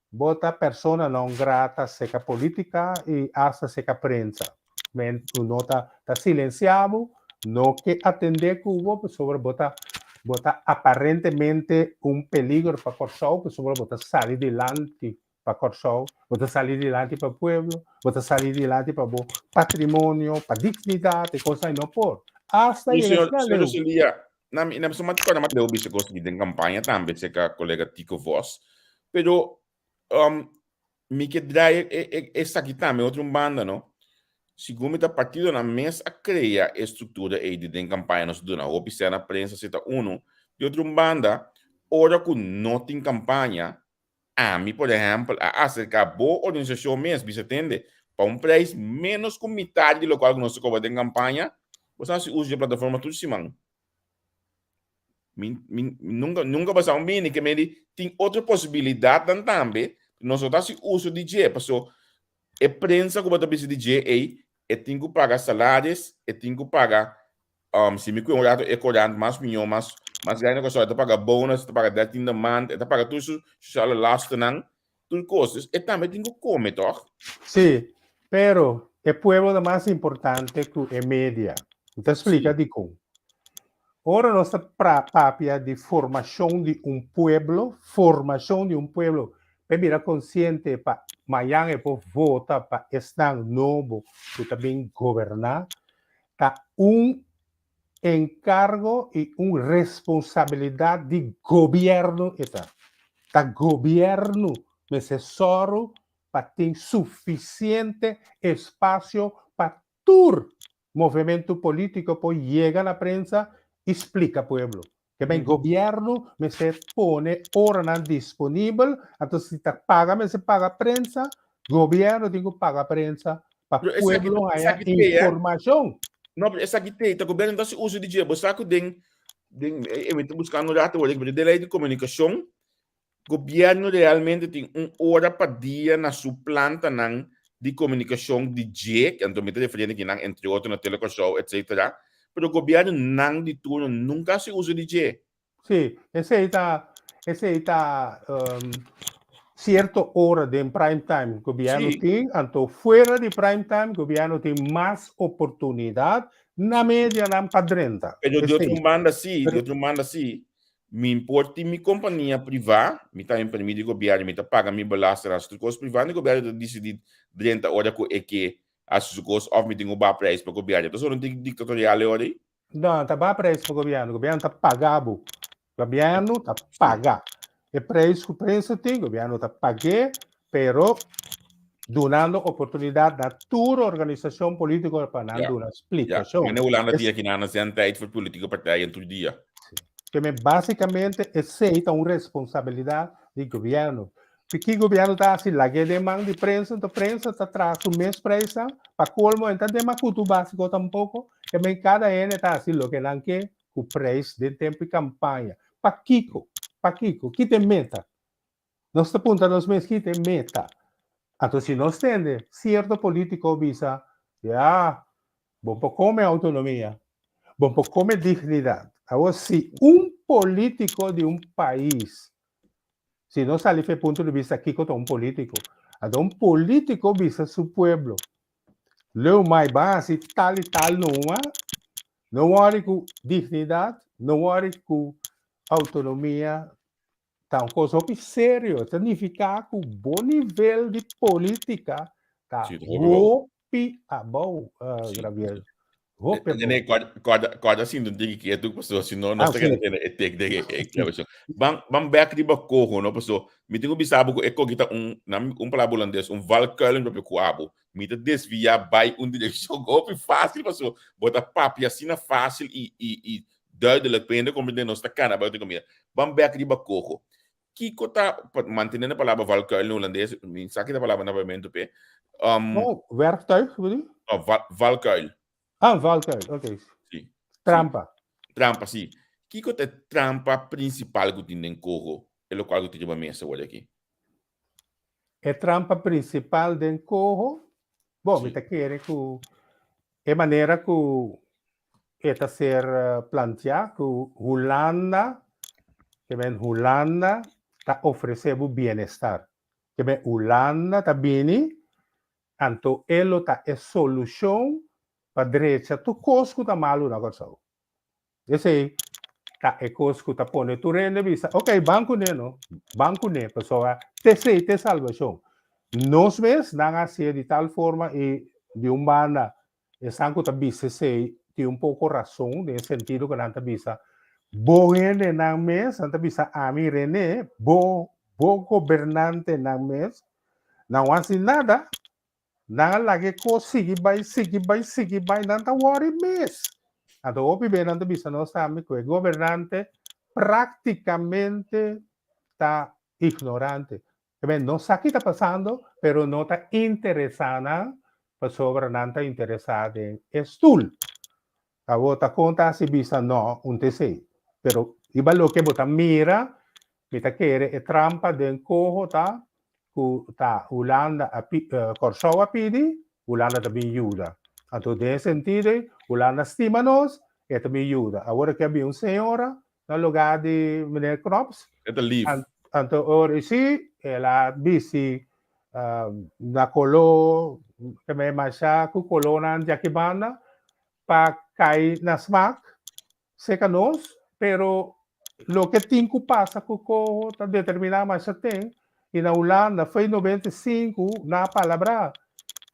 bo ta persona non grata seka politika i asta seka prensa. Men ku no ta ta silensiá bo, no ke atendé ku bo pasobra bo ta bo ta aparentemente un peligro pa Kòrsou pasobra bo ta sali dilanti pa Kòrsou, bo ta sali dilanti pa pueblo, bo ta sali dilanti pa bo patrimonio, pa dignidat, e kosnan no por. Asta Pero yega señor, asina señor leu. Roselia, na mi, na mi suma kòrda mas leu bisa kos aki den kampaña tambe serka kolega Tico Vos, pero um, mi ke draai e, e, esaki tambe otro un banda, no? Segun mi ta partidonan mes a krea e struktura ei di den kampaña nos duna hopi sè na prensa si ta unu, di otro un banda, ora ku no tin kampaña, Ami, por ehèmpel, a aserká bo organisashon mes, bisa tende, pa un preis ménos ku mitar di lokual ku nos ta kobra den kampaña, bo sa hasi uso di e plataforma tur siman. Mi, mi nunka, nunka bo sa un bini ke medi tin otro posibilidatnan tambe, nos no ta hasi uso di dje, paso e prensa ku bo ta bisa di dje ei, e tin ku paga salaris, e tin ku paga Um, si mi kue un rato e korant mas mihó, mas, mas grande Kòrsou, e ta paga bonus, e ta paga dertiende maand, e ta paga tur su sociale lastennan, tur kos. Dus e tambe tin ku kome, tòg? Sí, pero e pueblo ta mas importante ku e media. Mi ta splika dikon. Ora nos ta pra papia di formashon di un pueblo, formashon di un pueblo pa e bira konsiente pa mañan e por vota pa esnan nobo ku ta bin goberná, Ta un enkargo i un responsabilidat di gobièrnu e ta. Ta gobièrnu mester sòru pa tin sufisiente espasio pa tur movementu polítiko por yega na prensa i splika pueblo. Ke men gobièrnu mester pone oranan disponibel, anto si ta paga mester paga prensa, gobièrnu tin ku paga prensa pa Pero esaki, pueblo haña esaki te, eh? informashon. No, pero esaki te, ta gobièrnu ta hasi uso di dje. Bo sa ku den, den, e mi ta buskando un rato awor, pero den lei di komunikashon, Gobierno realmente tin un ora pa dia na su plantanan di comunicacion di dje, anto mi ta referiendo kinan entre otro na Telecuraçao etc. Pero gobierno nan di turno nunca haci uso di dje. Sí, esey ta, esey ta cierto ora den prime time gobierno tin, anto fuera di prime time gobierno tin mas oportunidad na medianan pa drenta. Pero di otro banda sí, di otro banda sí, Mi por tin mi kompania privá, mi ta en permit di gobièrnu, mi ta paga mi belasting, hasi tur kos privá, ni gobièrnu ta disidí drenta ora ku e ke hasi su kos òf mi tin ku baha preis pa gobièrnu. Ta solo un tiki diktatorial e ora ei? No, ta baha preis pa gobièrnu. Gobièrnu ta paga bo. Gobièrnu ta paga. E preis ku prensa tin, gobièrnu ta pag'é, pero dunando oportunidat na tur organisashon polítiko pa nan duna splikashon. Ja, mane Hulanda tin aki nan zendtijd voor politieke partijen tur dia. Keme básikamente esei ta un responsabilidat di gobièrnu. Piki gobièrnu ta hasi lag'é den man di prensa, enton prensa ta traha su mes preisnan, pa kolmo e ta den makutu básiko tampoko, keme kada hende ta hasi loke nan ke ku preis den tempu di kampaña. Pakiko? Pakiko? Ki ta e meta? Nos ta puntra nos mes ki ta e meta. Anto si nos tende sierto politico bisa, ya, bo por come autonomia, bo por come dignidad. Awor si un politico di un pais, si nos sali for e punto di bista kico ta un politico, anto un politico bisa su pueblo, leu mai ban haci tal y tal numa, no worry cu dignidad, no worry cu autonomia, Ta un kos hopi serio. Ta nifiká ku bo nivel di polítika ta Sí, ta hopi bou. Hopi abou, Gabriel. Hopi abou. Nene, corda, corda sinto un tiki ketu, paso si no, nos ta keda tene e tek den e grabashon. Ban, ban bek riba coho, no, paso mi tin ku bisa bo ku e koki ta un, na un palabra hulandes, un valkuil propio ku abo. Mi ta desviá bai un direkshon hopi fásil, paso bo ta papia asina fásil i, i, i duidelijk, pa hende komprendé nos ta kana bai otro kaminda. Ban bek riba coho. Kiko ta, pa mantené na palabra valkuil na hulandes, mi sa ki ta palabra na papiamentu p'e. Oh, werktuig bedoel je? Oh, valkuil. Ah, valkuil, oké. Si. Trampa. Trampa, si. Kiko ta e trampa prinsipal ku tin den koho, e lokual ku tin riba mesa awor aki? E trampa prinsipal den koho? Bo, mi ta kere ku e manera ku e ta ser planteá ku Hulanda, ke men Hulanda ta ofresé bo bienestar. Ke men Hulanda ta bini, anto e lo ta e solushon pa drecha tur kos ku ta malu na Kòrsou. Esei ta e kos ku ta pone tur hende bisa, ok, ban kuné no, ban kuné, pasobra t'esei t'e salbashon. Nos mes nan a hasié di tal forma i di un banda esnan ku ta bisa esei tin un poko rason den e sentido ku nan ta bisa, bo hendenan mes, nan ta bisa ami René, bo bo gobernantenan mes, nan no hasi nada. Nan a laga e kos sigui bai, sigui bai, sigui bai, nan ta wòri mes. Anto hopi be nan ta bisa nos tambe ku e gobernante praktikamente ta ignorante. Te no sa ki ta pasando, pero no ta interesá nan pasobra nan ta interesá den e stul. Awor ta kon ta hasi bisa no un ta esei. Pero riba loke bo ta mira, mi ta kere e trampa den koho ta ku ta Hulanda a Kòrsou a pidi, Hulanda ta bin yuda. Anto den e sentido ei, Hulanda stima nos, e ta bin yuda. Awor aki a bin un señora na lugá di meneer Knops. E ta lief. Anto ora si, el a bisti na koló, ke me masha ku kolónan djaki banda, pa kai na smak seka nos, pero loke tin ku pasa ku koho ta determiná masha ten, i na Hulanda foi 95 nan a palabrá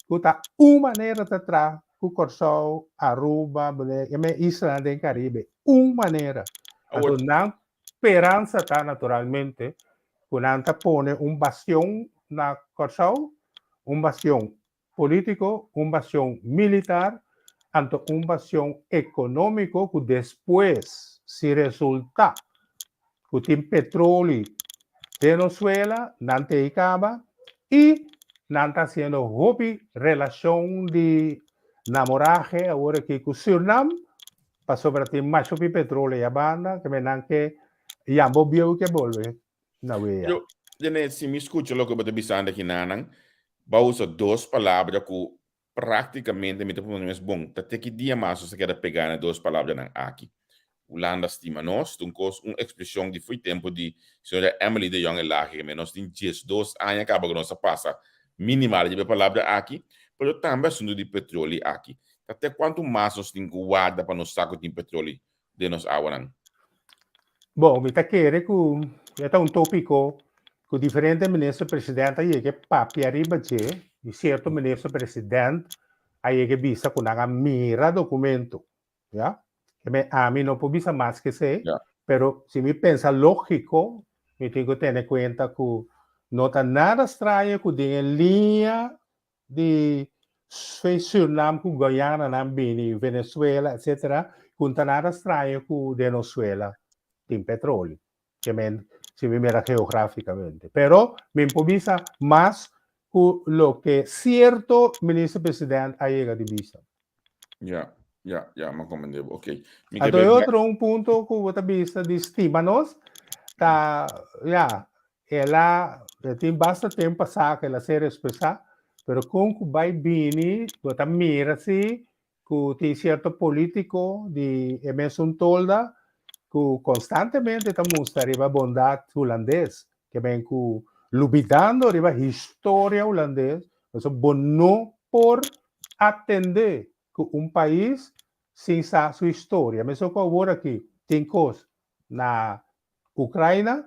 ku ta un manera ta tra ku Kòrsou, Aruba, Bonaire, e men islanan den Karibe, un manera. Anto nan speransa ta naturalmente ku nan ta pone un bastion na Kòrsou, un bastion polítiko, un bastion militar, anto un bastion ekonómiko ku despues si resultá ku tin petroli den nos suela, nan ta ei kaba i nan ta hasiendo hopi relashon di namorahe awor aki ku Sürnam pasobra tin masha hopi petroli ei abanda ke nan ke yambo bieu ke bolbe na wea. Yo, Janet, si mi skucha loke bo ta bisando aki nanan, bo a usa dos palabra ku práktikamente mi ta pone mes bon. Ta te ki dia mas nos ta keda pegá na e dos palabranan aki? Hulanda stima nos, ta un kos, un ekspreshon di fo'i tempu di señora Emily de Jong Elhage, me nos tin 12 aña kaba ku nos a pasa minimal riba e palabra aki, pero tambe asuntu di petroli aki. Ta te kuantu mas nos tin ku warda pa nos sa ku tin petroli den nos awanan? Bon, mi ta kere ku e ta un tópiko ku diferente minister president a yega papia riba dje i sierto minister president a yega bisa ku nan a mira dokumento, ya. Keme ami no por bisa mas ke esei, pero si mi pensa lógiko mi tin ku tene kuenta ku no ta nada straño ku den e liña di Surinam ku Guyana nan bini, Venezuela etcetera, ku no ta nada straño ku den nos suela tin petroli, ke men si mi mira geograficamente. Pero mi por bisa mas ku loke sierto minister president a yega di bisa. Ya, ya, ya, m'a comprende bo. Ok. Mi Anto e otro un punto ku bo ta bisa di stima nos ta, ya, el a, e tin basta tempo pasá ku el a ser ekspresá, pero kon ku bai bini bo ta mira si ku tin sierto polítiko di e mesun tolda ku konstantemente ta mustra riba bondat hulandes, ke men ku lubidando riba historia hulandes, pasobra bo no por atendé ku un pais sin sa su historia. Mesun ku awor aki tin kos na Ukraina,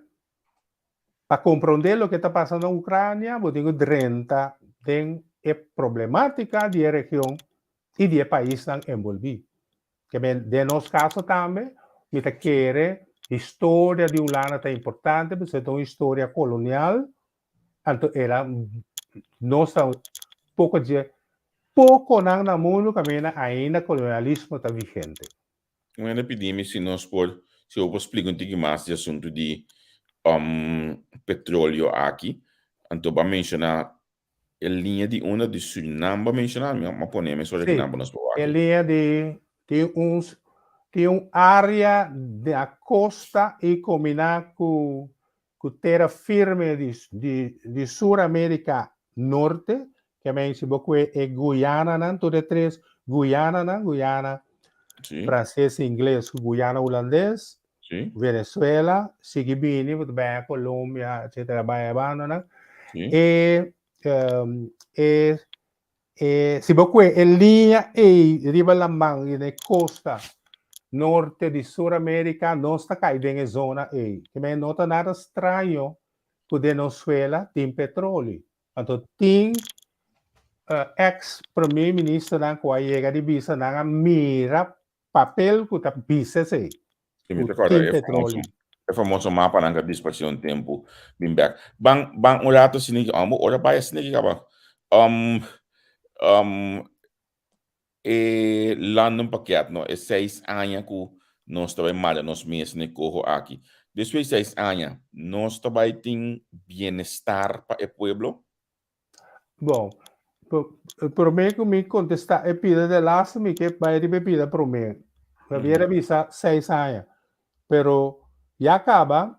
pa komprondé loke ta pasa na Ukrania bo tin ku drenta den e problemátika di e region i di e paisnan enbolbí. Ke men den nos kaso tambe mi ta kere historia di Hulanda ta importante pasobra ta un historia kolonial, anto el a nos ta poko dje pokonan na mundu kaminda ainda kolonialismo ta vigente. Un hende pidi mi si nos por, si bo por splika un tiki mas di asuntu di petroleo aki. Anto bo a menshoná e liña di unda di Surinam bo a menshoná, mi a pone mesora Sí, kinan pa nos por wak. e liña di tin un tin un área di a kosta i kombiná ku ku tera firme di di di Sur Amerika Norte, ke men si bo kue e Guyananan, tur e tres Guyananan, Guyana Sí, Franses, Ingles ku Guyana Hulandes, sí, Venezuela, sigui bini, bo ta bai a Colombia, etcetera, bai e bandanan. sí. E e E si bo kue e liña ei riba laman i na e kosta norte di Sur Amerika, nos ta kai den e zona ei. Kimen no ta nada straño ku den nos suela tin petroli. Anto tin eks prome ministernan ku a yega di bisa nan a mira papel ku ta bisa esei, Si mi ku ta kòrda tin e famoso petroli. e famoso mapanan ku a disparsé un tempu bin bèk. Ban ban un rato asina ki ò bo ora bai asina ki kaba um um e London Pakket no e seis aña ku nos ta bai mara nos mes na e koho aki. Despues di seis aña nos ta bai tin bienestar pa e pueblo? Bon, promé ku mi kontestá e pida de laatste mi ke bai riba e pida promé. Javier a bisa seis aña, pero ya kaba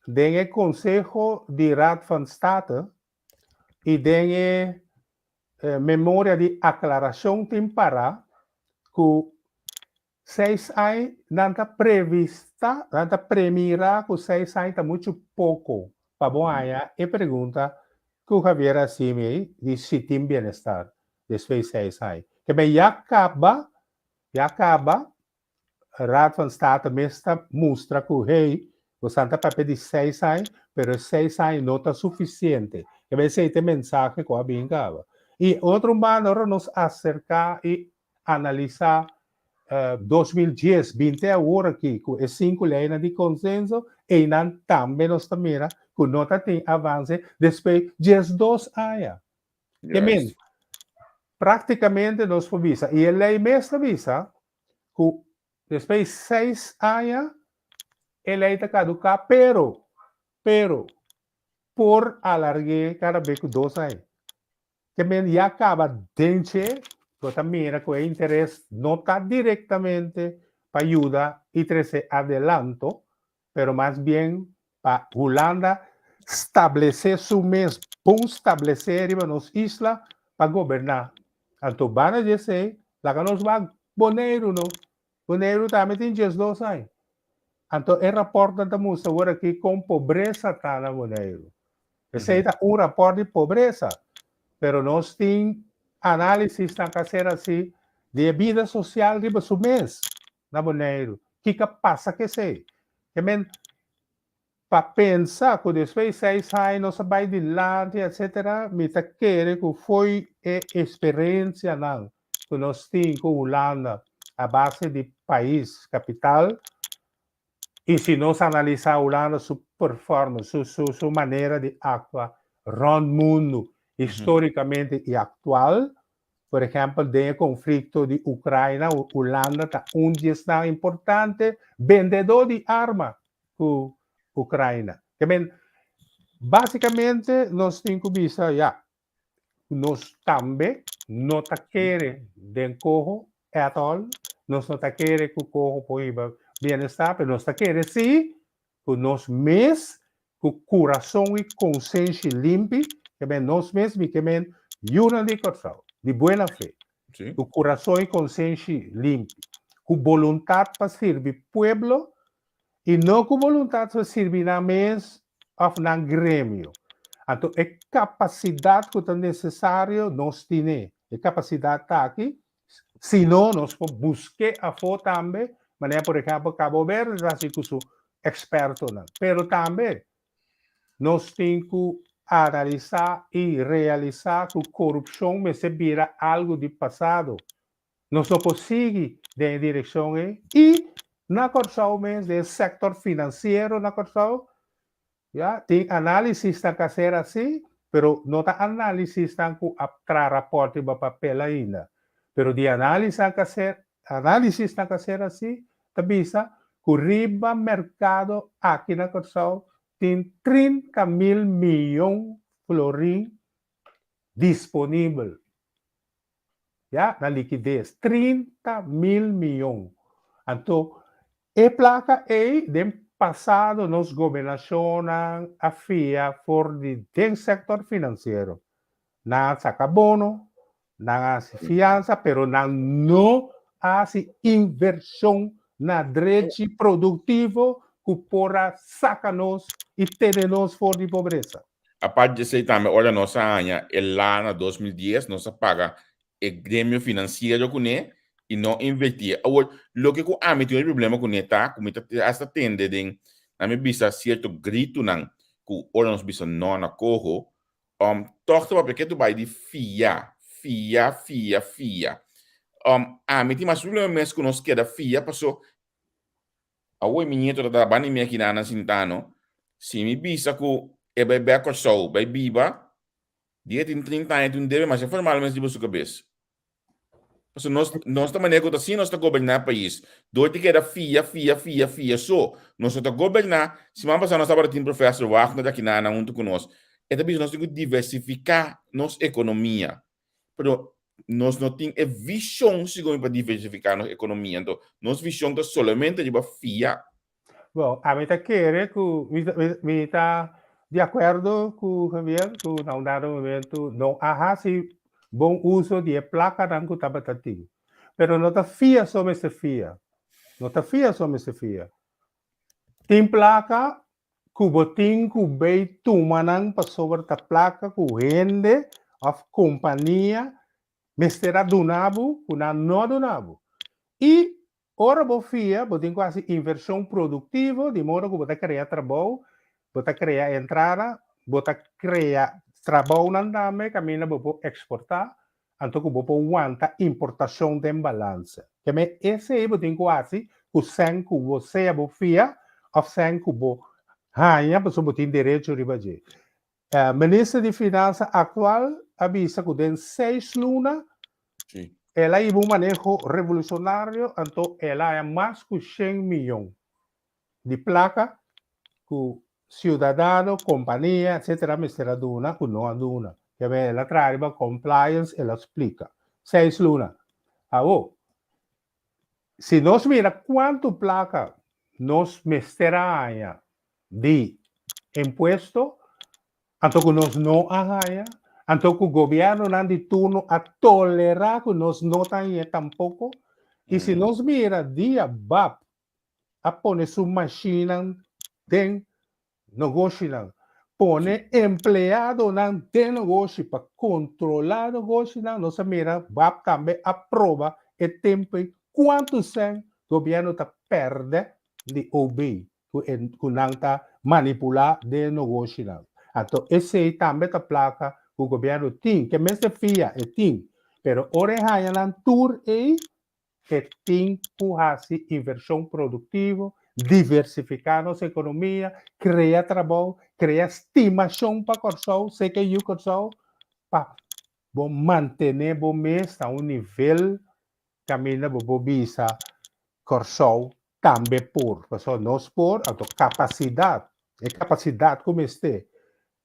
den e konseho di Raad van State i den e memoria di aklarashon tin pará ku Seis añ nan ta prevista, nan ta premira ku seis añ ta muchu poko pa bo haña e pregunta ku Javier a hasi mi ei di si tin bienestar despues seis añ. Ke men ya kaba, ya kaba Raad van State mes ta mustra ku hey, bosan ta papia di seis añ, pero e seis añ no ta sufisiente. Ke men esei ta e mensahe ku a bin kaba. I otro un banda ora nos aserka i Analisá 2010 binti awor aki ku e sinku leinan di konsenso, einan tambe nos ta mira ku no ta tin avanse despues 12 aña. Ke men, praktikamente nos por bisa, i e lei mes ta bisa, ku despues seis aña e lei ta kaduká, pero, pero, por alarg'é kada be ku dos aña. Ke men ya kaba den dje, bo ta mira ku e interes no ta direktamente pa yuda i trese adelanto, pero mas bien pa Hulanda stablesé su mes bon stablesé riba nos isla pa goberná. Anto banda di esei, laga nos wak Boneiru no. Boneiru tambe tin 12 aña. Anto e rapòrtnan ta mustra awor aki kon pobresa ta na Boneiru. Esei ta un rapòrt di pobresa, pero nos tin análisisnan ku a ser hasi di e bida sosial riba su mes na Boneiru. Kiko a pasa ku esei? Ke men pa pensa ku despues di seis aña nos a bai dilanti etsetera, mi ta kere ku fo'i e eksperensianan ku nos tin ku Hulanda a base di pais kapital i si nos analisá Hulanda su performance, su su su manera di aktua rònt mundu histórikamente i aktual, por ehèmpel den e konflikto di Ukraina Hulanda ta un di esnan importante bendedó di arma ku Ukraina. Ke men básikamente nos tin ku bisa ya Nos tambe no ta kere den coho at all, nos no ta kere cu coho por hiba bienestar, pero nos ta kere si cu nos mes cu curason y consenshi limpi, ke men nos mes mi ke men yunan di Corsou, di buena fe, cu curason y consenshi limpi, cu boluntad pa sirbi pueblo I no ku boluntat pa sirbi nan mes òf nan gremio. Anto e kapasidat ku ta nesesario nos tine. E kapasidat ta aki, si no nos por busk'é afó tambe, manera por ehèmpel Cabo Verde ta hasi ku su ekspertonan. Pero tambe nos tin ku. analisá i realisá ku korupshon mester bira algu di pasado. Nos no por sigui den e direkshon ei i na Kòrsou mes, den e sektor finansiero na Kòrsou, ya, tin análisisnan ku a ser hasi, pero no ta análisisnan ku a traha rapòrt riba papel ainda. Pero di análisnan ku a ser análisisnan ku a ser hasi ta bisa ku riba merkado aki na Kòrsou tin 30,000 miyon florin disponibel. Ya, na likides, 30,000 miyon. Anto, e plaka ei den pasado nos gobernashonnan a fia for di den sektor finansiero. Nan a saka bono, nan a hasi fiansa, pero nan no a hasi invershon na drechi produktivo ku por a saka nos i tene nos for di pobresa. Apart di esei tambe ora nos a haña e la na 2010 nos a paga e gremio finansiero kuné i no invertí. Awor, loke ku ami tin un problema kuné ta ku mi ta hasta tende den nan mi bisa sierto gritunan ku ora nos bisa no na koho, um tòg ta papia ke tu bai di fia, fia, fia, fia. Um ami tin mas problema mes ku nos keda fia paso Awor mi nieto ta trabá ni mi aki nan sintá no. Si mi bisa ku e bai bek Kòrsou bai biba, di e tin 30 aña tin un debe masha formal mes riba su kabes. Pasobra nos nos ta manera ku ta asina nos ta goberná e pais. Dor di keda fia, fia, fia, fia so. Nos no ta goberná. Siman pasá nos tabata tin Professor Wagner aki nan huntu ku nos. E ta bisa nos tin ku diversifiká nos ekonomia. Pero nos no tin e vision segun mi pa diversifica nos economia. Anto nos vision ta solamente riba fia. Bon, ami ta kere ku mi mi ta di akuerdo ku Javier ku na un dado momento no a hasi bon uso di e plakanan ku tabata tin. Pero no ta fia so mester fia. No ta fia so mester fia. Tin plaka ku bo tin ku bei tuma nan pasobra ta plaka ku hende òf kompania mester a duna bo ku nan no a duna bo. I ora bo fia bo tin ku hasi invershon produktivo di modo ku bo ta krea trabou, bo ta krea entrada, bo ta krea trabounan tambe kaminda bo por eksportá anto ku bo por wanta importashon den balanse. Keme esei bo tin ku hasi ku sèn ku bo sea bo fia òf sèn ku bo haña pasobra bo tin derecho riba dje. Minister di Finansa aktual a bisa ku den seis luna el a hiba un maneho revolushonario anto el a haña mas ku shen miyon di plaka ku siudadano, kompania, etsetera mester a duna ku no a duna. Kebe el a traha riba compliance, el a splika. Seis luna. Awo, si nos mira kuantu plaka nos mester a haña di impuesto, anto ku nos no a haña, anto ku gobièrnunan di turno a tolerá ku nos no ta hañ'é tampoko, i si nos mira dia bap a pone su mashinnan den nogoshinan, pone empleadonan den nogoshi pa kontrolá nogoshinan, nos a mira bap tambe a proba e tempu ei kuantu sèn gobièrnu ta pèrdè di OB ku e ku nan ta manipulá den e nogoshinan. Anto esei tambe ta plaka ku gobièrnu tin, ke mester fia e tin, pero ora e haña nan tur ei E tin ku hasi invershon produktivo, diversifiká nos ekonomia, krea trabou, krea stimashon pa Kòrsou, seke yu Kòrsou, pa bo mantené bo mes na un nivel kaminda bo por bisa Kòrsou tambe por. Pasobra nos por, anto kapasidat, e kapasidat ku mester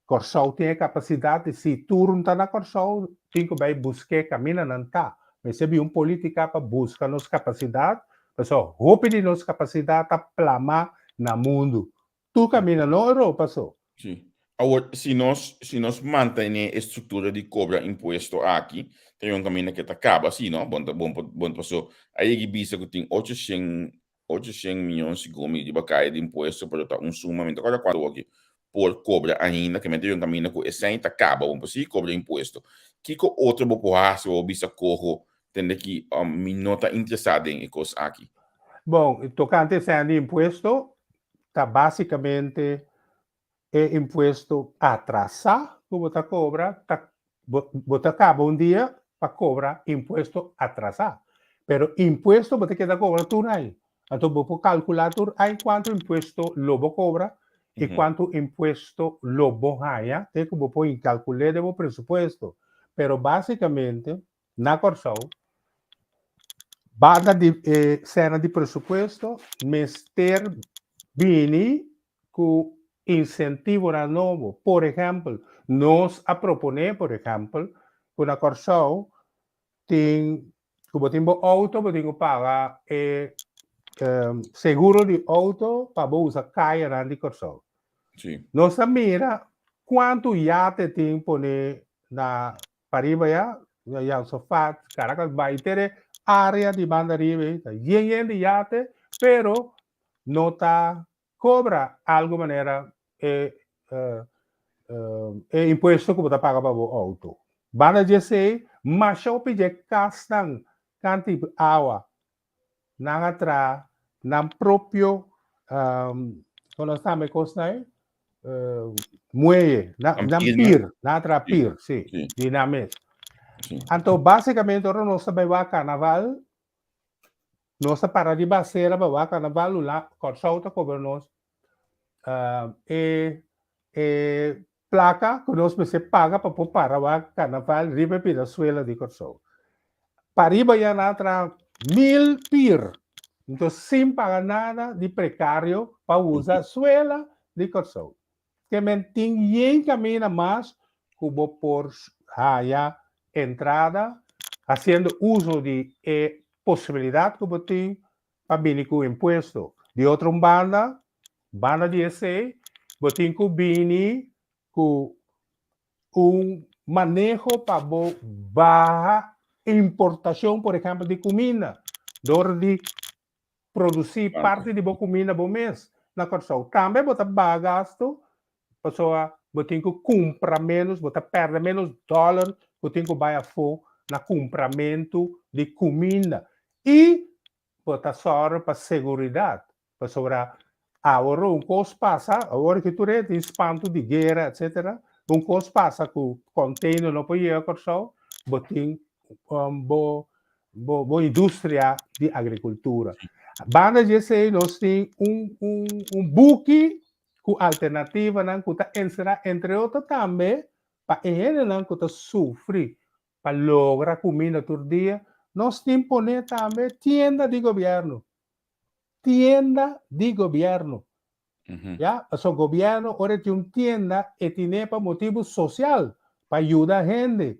Kòrsou tin e kapasidat i si tur un ta na Kòrsou tin ku bai busk'é kaminda nan ta. Mester bin un politika pa buska nos kapasidat, pasobra hopi di nos kapasidat ta plamá na mundu. Tur kaminda, no Europa so. Sí. Awor, si nos, si nos mantené e struktura di kobra impuesto aki, ta yon kaminda ke ta kaba si, no? Bon ta bon bon paso a yegi bisa ku tin 800 800 miyon segun mi riba kaya di impuesto, pero ta un suma, mi no ta kòrda kuantu awor aki, por kobra ainda, ke mester un kaminda ku esei ta kaba, bo por sigui kobra impuesto. Kiko otro bo por hasi bo bisa koho tende ki mi no ta interesá den e kos aki? Bon, tokante esei di impuesto, ta basikamente. E impuesto atrasá ku bo ta kobra ta bo ta kaba un dia pa kobra impuesto atrasá. Pero impuesto bo ta keda kobra tur aña. Anto bo por kalkulá tur aña kuantu impuesto lo bo kobra i kuantu impuesto lo bo haña te ku bo por inkalkul'é den bo presupuesto. Pero básikamente na Kòrsou banda di e sena di presupuesto mester bini ku insentivonan nobo. Por ehèmpel, nos a proponé por ehèmpel ku na Kòrsou tin ku bo tin bo outo bo tin ku paga e seguro di outo pa bo usa kayanan di Kòrsou. Nos a mira kuantu yate tin pone na Pariba ya, Jan Sofat, Caracas Bay, tere area di banda riba ei ta yen yen di yate, pero no ta cobra algo manera e e impuesto cu bo ta paga pa bo auto. Banda di esey, masha hopi dje casnan canti awa Nan a traha nan propio, kon nos ta yama e kosnan ei? Muelle, nan pir, nan a traha pir, si, di nan mes. Anto básikamente ora nos ta bai wak karnaval, nos ta para riba asera pa wak karnaval, Kòrsou ta kobra nos e e plaka ku nos mester paga pa por para wak karnaval riba e pida suela di Kòrsou. Pariba ya nan a traha mil pir, enton sin paga nada di prekario pa usa suela di Kòrsou. Ke men tin yen kaminda mas ku bo por haya entrada hasiendo uso di e posibilidat ku bo tin pa bini ku impuesto. Di otro un banda, banda di esei, bo tin ku bini ku un maneho pa bo baha importashon, por ehèmpel, di kuminda, dor di produsí parti di bo kuminda bo mes na Kòrsou. Tambe bo ta baha gastu pasobra bo tin ku kumpra ménos, bo ta pèrdè ménos dòler ku tin ku bai afó na kumpramentu di kuminda. I bo ta sòru pa seguridat, pasobra awor un kos pasa, awor ki tur e tin spantu di guera etsetera, un kos pasa ku kònteiner no por yega Kòrsou, bo tin bo bo industria di agrikultura. Banda di esei nos tin un un un buki ku alternativanan ku ta enserá entre otro tambe pa e hendenan ku ta sufri pa logra kuminda tur dia, nos tin pone tambe tienda di gobièrnu. Tienda di gobièrnu. Ya, pasobra gobièrnu ora e tin un tienda e tine pa motibu sosial, pa yuda hende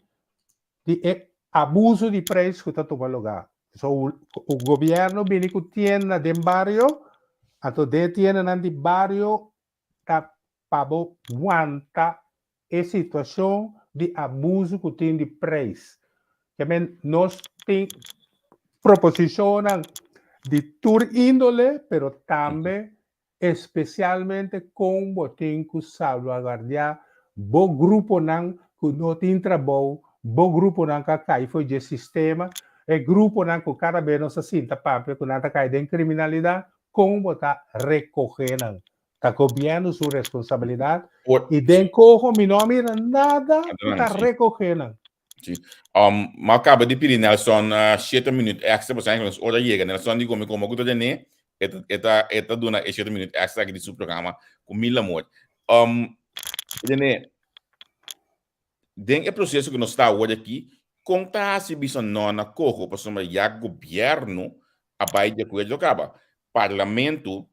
di e abuso di preis ku ta tuma lugá. So gobièrnu bini ku tienda den bario, anto den e tiendanan di bario ta pa bo wanta e situashon di abuso ku tin di preis. Ke men nos tin proposishonnan di tur índole, pero tambe espesialmente kon bo tin ku salvaguardiá bo gruponan ku no tin trabou, bo gruponan ku a kai for dje sistema, e gruponan ku kada bes nos ta sinta papia ku nan ta kai den kriminalidat, kon bo ta rekohé nan. Ta gobièrnu su responsabilidat i den koho mi no a mira nada ku ta rekohé nan. Sí. Ma kaba di pidi Nelson 7 minuut extra pasobra nos ora yega. Nelson di komo komo ku ta tene e ta e ta e ta duna e 7 minuut extra aki di su programa ku mil amor. Rene, den e proseso ku nos ta awor aki, kon ta hasi bisa no na koho pasobra ya gobièrnu a bai di akuerdo kaba. Parlamento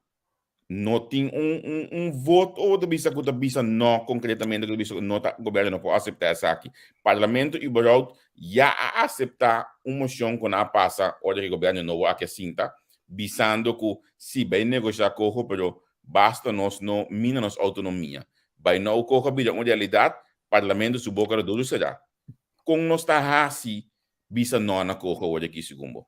no tin un un un voto o ta bisa ku ta bisa no konkretamente ku ta bisa ku no ta gobierno no por aseptá esaki. Parlamento überhaupt ya a aseptá un moshon ku nan a pasa ora ku gobierno nobo aki a sinta bisando ku si bai negoshá koho pero basta nos no mina nos outonomia. Bai nou koho a bira un realidat parlamento su boka ta duru será. Kon nos ta hasi bisa no na koho awor aki segun bo?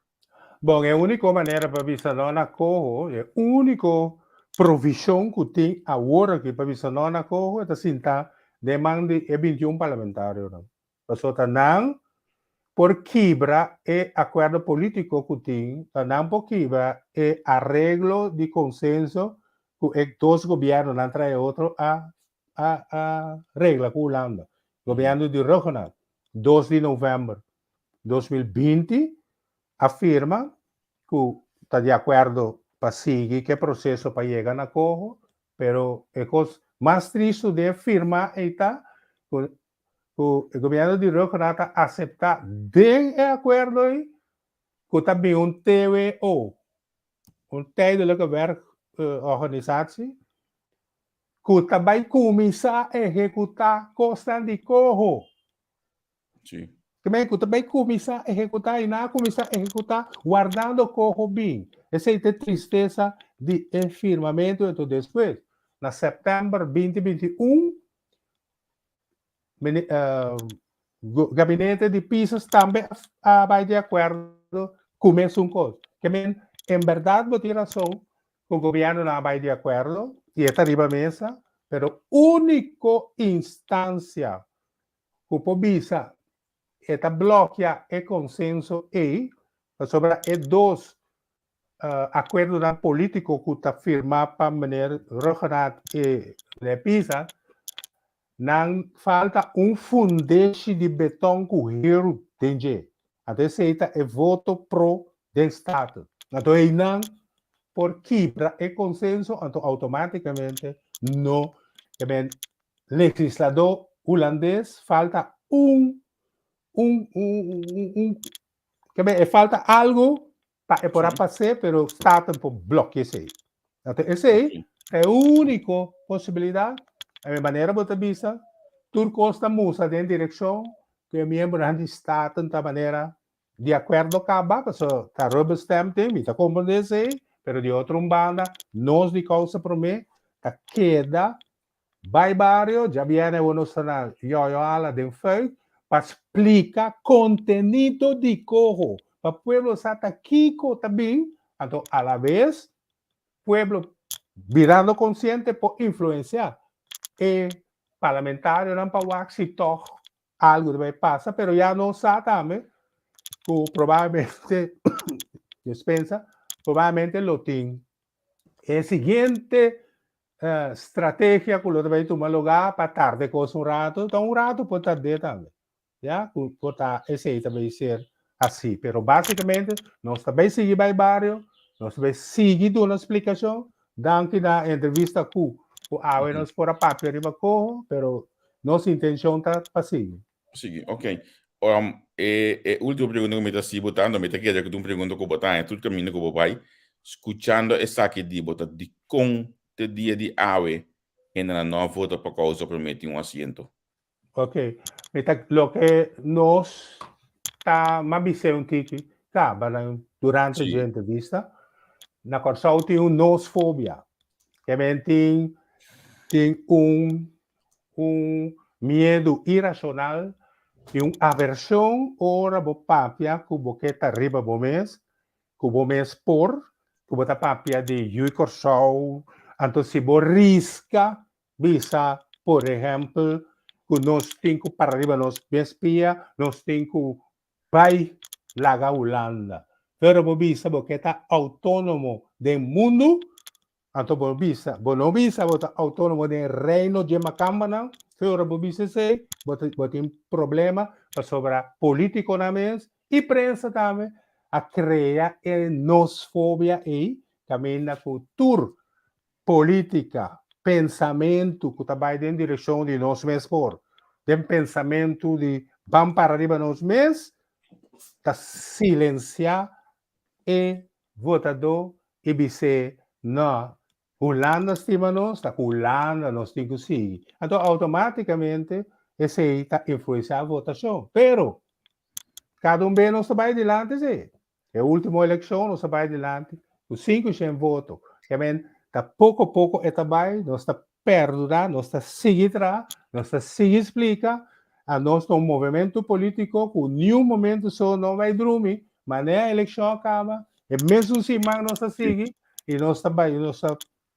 Bon, e úniko manera pa bisa no na koho, e úniko provishon ku tin awor aki pa bisa no na koho e ta sintá den man di e 21 parlamentarionan. Pasobra ta nan por kibra e akuerdo polítiko ku tin, ta nan por kibra e areglo di konsenso ku e dos gobièrnunan trae otro a. a regla ku Hulanda, gobièrnu di Rhuggenaath, 2 di novèmber 2020 a firma ku ta di akuerdo pa sigui ku e proseso pa yega na koho, pero e kos mas tristu den e firma ei ta ku ku e gobièrnu di Rhuggenaath a aseptá den e akuerdo ei ku ta bin un TWO, un Tijdelijke Werkorganisatie, ku ta bai kuminsá ehekutá kosnan di koho. Sí. Ke ku ta bai kuminsá ehekutá i nan a kuminsá ehekutá wardando koho bin. Esei ta e tristesa di e firmamentu. Enton despues, na sèptèmber 2021, Gabinete di Pisas tambe a bai di akuerdo ku mesun kos. Ke men, en bèrdat bo tin rason ku gobièrnunan a bai di akuerdo i e ta riba mesa, pero úniko instansia ku por bisa e ta blòkia e konsenso ei pasobra e dos akuerdonan polítiko ku ta firmá pa meneer Rhuggenaath i meneer Pisas, nan falta un fundeshi di beton ku heru den dje. Anto esei ta e voto pro den Staten. Anto einan por kibra e konsenso, anto outomátikamente no ke men legisladó hulandes falta un un un un ke men e falta algu pa e por a pas'é, pero Staten por blòkia esei. Anto esei ta e úniko posibilidat. E manera bo ta bisa, tur kos ta mustra den direkshon ku e miembronan di Staten ta manera di akuerdo kaba, pasobra ta rubberstamp tin, mi ta komprendé esei, pero di otro un banda nos di Kousa Promé ta keda Bai bario, djabièrnè awor nos ta na Yoyo Ala den Fuik pa splika kontenido di koho pa pueblo sa ta kiko ta bin, anto alabes pueblo birando konsiente por influensiá e parlamentarionan pa wak si tòg algu ta bai pasa, pero ya nos sa tambe ku probablemente, dispensa, probablemente lo tin e siguiente strategia ku lo ta bai tuma lugá pa tarde kos un ratu, ta un ratu por tard'é tambe, ya, ku por ta esei ta bai ser así. Pero básikamente nos ta bai sigui bai bario, nos ta bai sigui duna splikashon, danki na entrevista ku ku awe nos por a papia riba koho, pero nos intenshon ta pa sigui. Sigui, ok. Um, e, e último pregunta ku mi ta hasi bo ta, mi ta kere ku ta un pregunta ku bo ta haña tur kaminda ku bo bai, skuchando esaki di bo ta dikon te dia di awe hendenan no a vota pa kousa promé tin un asiento? Ok, mi ta loke nos ta m'a bis'é un tiki kaba nan durante dje entrevista, na Kòrsou tin un nosfobia, ke men tin tin un un miedu irashonal i un avershon ora bo papia ku bo ke ta riba bo mes, ku bo mes por, ku bo ta papia di Yu Kòrsou, anto si bo riska bisa por ehèmpel ku nos tin ku para riba nos mes pia, nos tin ku bai laga Hulanda. Pero bo bisa bo ke ta outónomo den mundu, Anto bo bisa, bo no bisa bo ta autónomo den reino dje makambanan, fe ora bo bisa esei, bo ta bo tin problema pasobra polítikonan mes i prensa tambe a krea e nosfobia ei kaminda ku tur polítika, pensamentu ku ta bai den direkshon di nos mes por, den pensamentu di ban para riba nos mes, ta silensiá e votadó i bis'é, No, Hulanda stima nos, ta ku Hulanda nos tin ku sigui. Anto outomátikamente esei ta influensiá votashon. Pero, kada un bes nos ta bai dilanti sí. E último elekshon nos a bai dilanti ku 500 voto. Kèmen ta poko poko e ta bai, nos ta perdurá, nos ta sigui traha, nos ta sigui splika, anos ta un movementu polítiko ku niun momentu so no bai drumi, Manera elekshon a kaba, e mesun siman nos ta sigui i nos ta bai, nos ta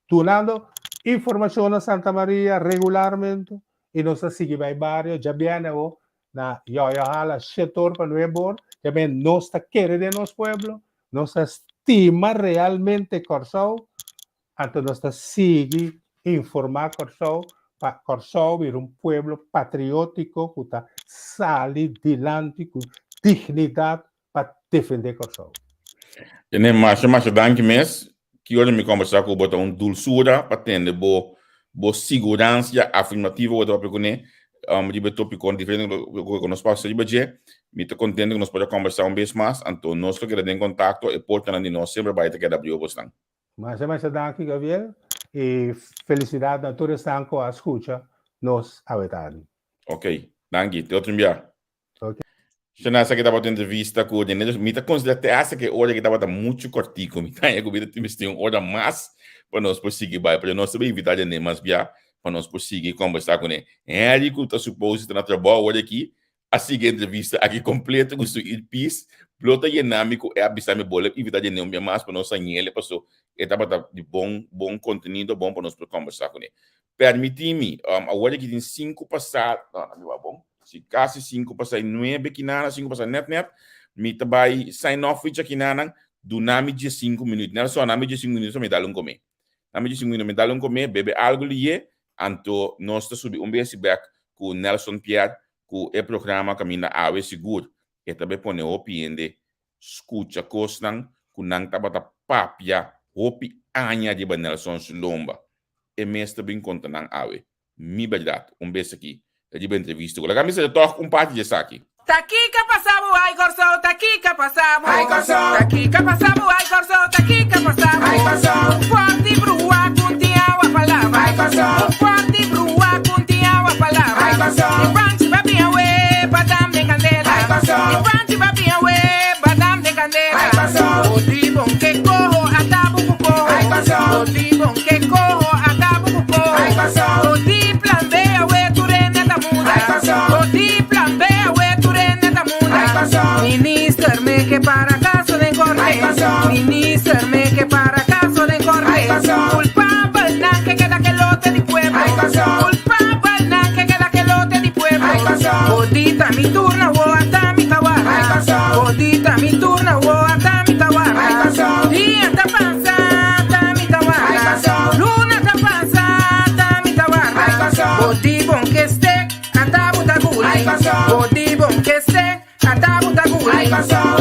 dunando informashon na Santa Maria regularmente i nos ta sigui bai bario djabièrnè awo na Yoyo Hala shetor pa nuebor, djabièrnè nos ta kere den nos pueblo, nos ta stima realmente Kòrsou, anto nos ta sigui informá Kòrsou. pa Kòrsou bira un pueblo patriótiko ku ta sali dilanti ku dignidat pa defendé Kòrsou. Tene masha masha danki mes. Ki ora mi kombersá ku bo ta un dulsura pa tende bo bo siguransia afirmativo ku bo ta papia kuné riba e topikonan diferente ku nos pasa riba dje. Mi ta kontento ku nos por a kombersá un bes mas, anto nos lo keda den kontakto, e portanan di nos semper bai ta keda abrió bosnan. Masha masha danki Gabriel y felicidad na tur esnan cu a scucha nos awe tardi. Ok, danki. Te otro bia. Ok. Shana, esaki tabata un entrevista cu René. Mi ta considera te hasta cu e ora aki tabata mucho cortico. Mi ta haña cu mi ta mester un ora mas pa nos por sigui bai. Pero nos ta bay invita René mas bia pa nos por sigui conversa cune. Henry cu ta suppose ta na trabao awor aki, a sigui e entrevista aki completo cu su earpiece. Blo ta yena mi cu e a bisa mi bo lo invita René un bia mas pa nos hañele paso e tabata di bon bon contenido, bon pa nos por conversa cune. Permití mi, awor aki tin sinku pasá, no, no mi wak bon, si kasi sinku pasá i nuebe kinana, sinku pasá nèt nèt, mi ta bai sign off wichi akinanan, duna mi diesinku minüt. Nelson, dame diesinku minüt so mi dal un komé. Dame diesinku minüt, mi dal un komé, bebe algu lié, anto nos ta subi un bes i bèk ku Nelson Pierre ku e programa kaminda awe sigur e ta bai pone hopi hende skucha kosnan ku nan tabata papia hopi aña riba Nelson su lomba. E mes ta bin konta nan awe. Mi bèrdat, un bes aki riba entrevista ku laga mi sera tòg un parti di esaki. Ta kiko a pasa bo ai Kòrsou ta kiko a pasa bo Ai Kòrsou Ta kiko a pasa bo ai Kòrsou ta kiko a pasa bo Ai Kòrsou Un pòrti brua ku tin awa pa laba Ai Kòrsou Un pòrti brua ku tin awa pa laba Ai Kòrsou Di panchi pa bin awe badam den kandela Ai Kòrsou Di panchi pa bin awe badam den kandela Ai Kòrsou Bo di bon ke koho ata bo ku koho Ai Kòrsou Bo di bon ke koho ata bo ku koho Ai Kòrsou Bo di plan B awe tur hende ta muda Ai Kòrsou Bo di plan B awe tur hende ta muda Ai Kòrsou Minister me ke para kaso den korte Ai Kòrsou Minister me ke para kaso den korte Ai Kòrsou Kulpabelnan ke keda ke lote di pueblo Ai Kòrsou Kulpabelnan ke keda ke lote di pueblo Ai Kòrsou Bo di ta mi turno wo ata mi ta warda Ai Kòrsou Bo di ta mi turno wo ata mi ta warda Ai Kòrsou Dia ta pasa ata mi ta warda Ai Kòrsou Luna ta pasa ata mi ta warda Ai Kòrsou Bo di bon ke stek ata bo ta guli Ai Kòrsou Bo di bon ke stek ata bo ta guli Ai Kòrsou.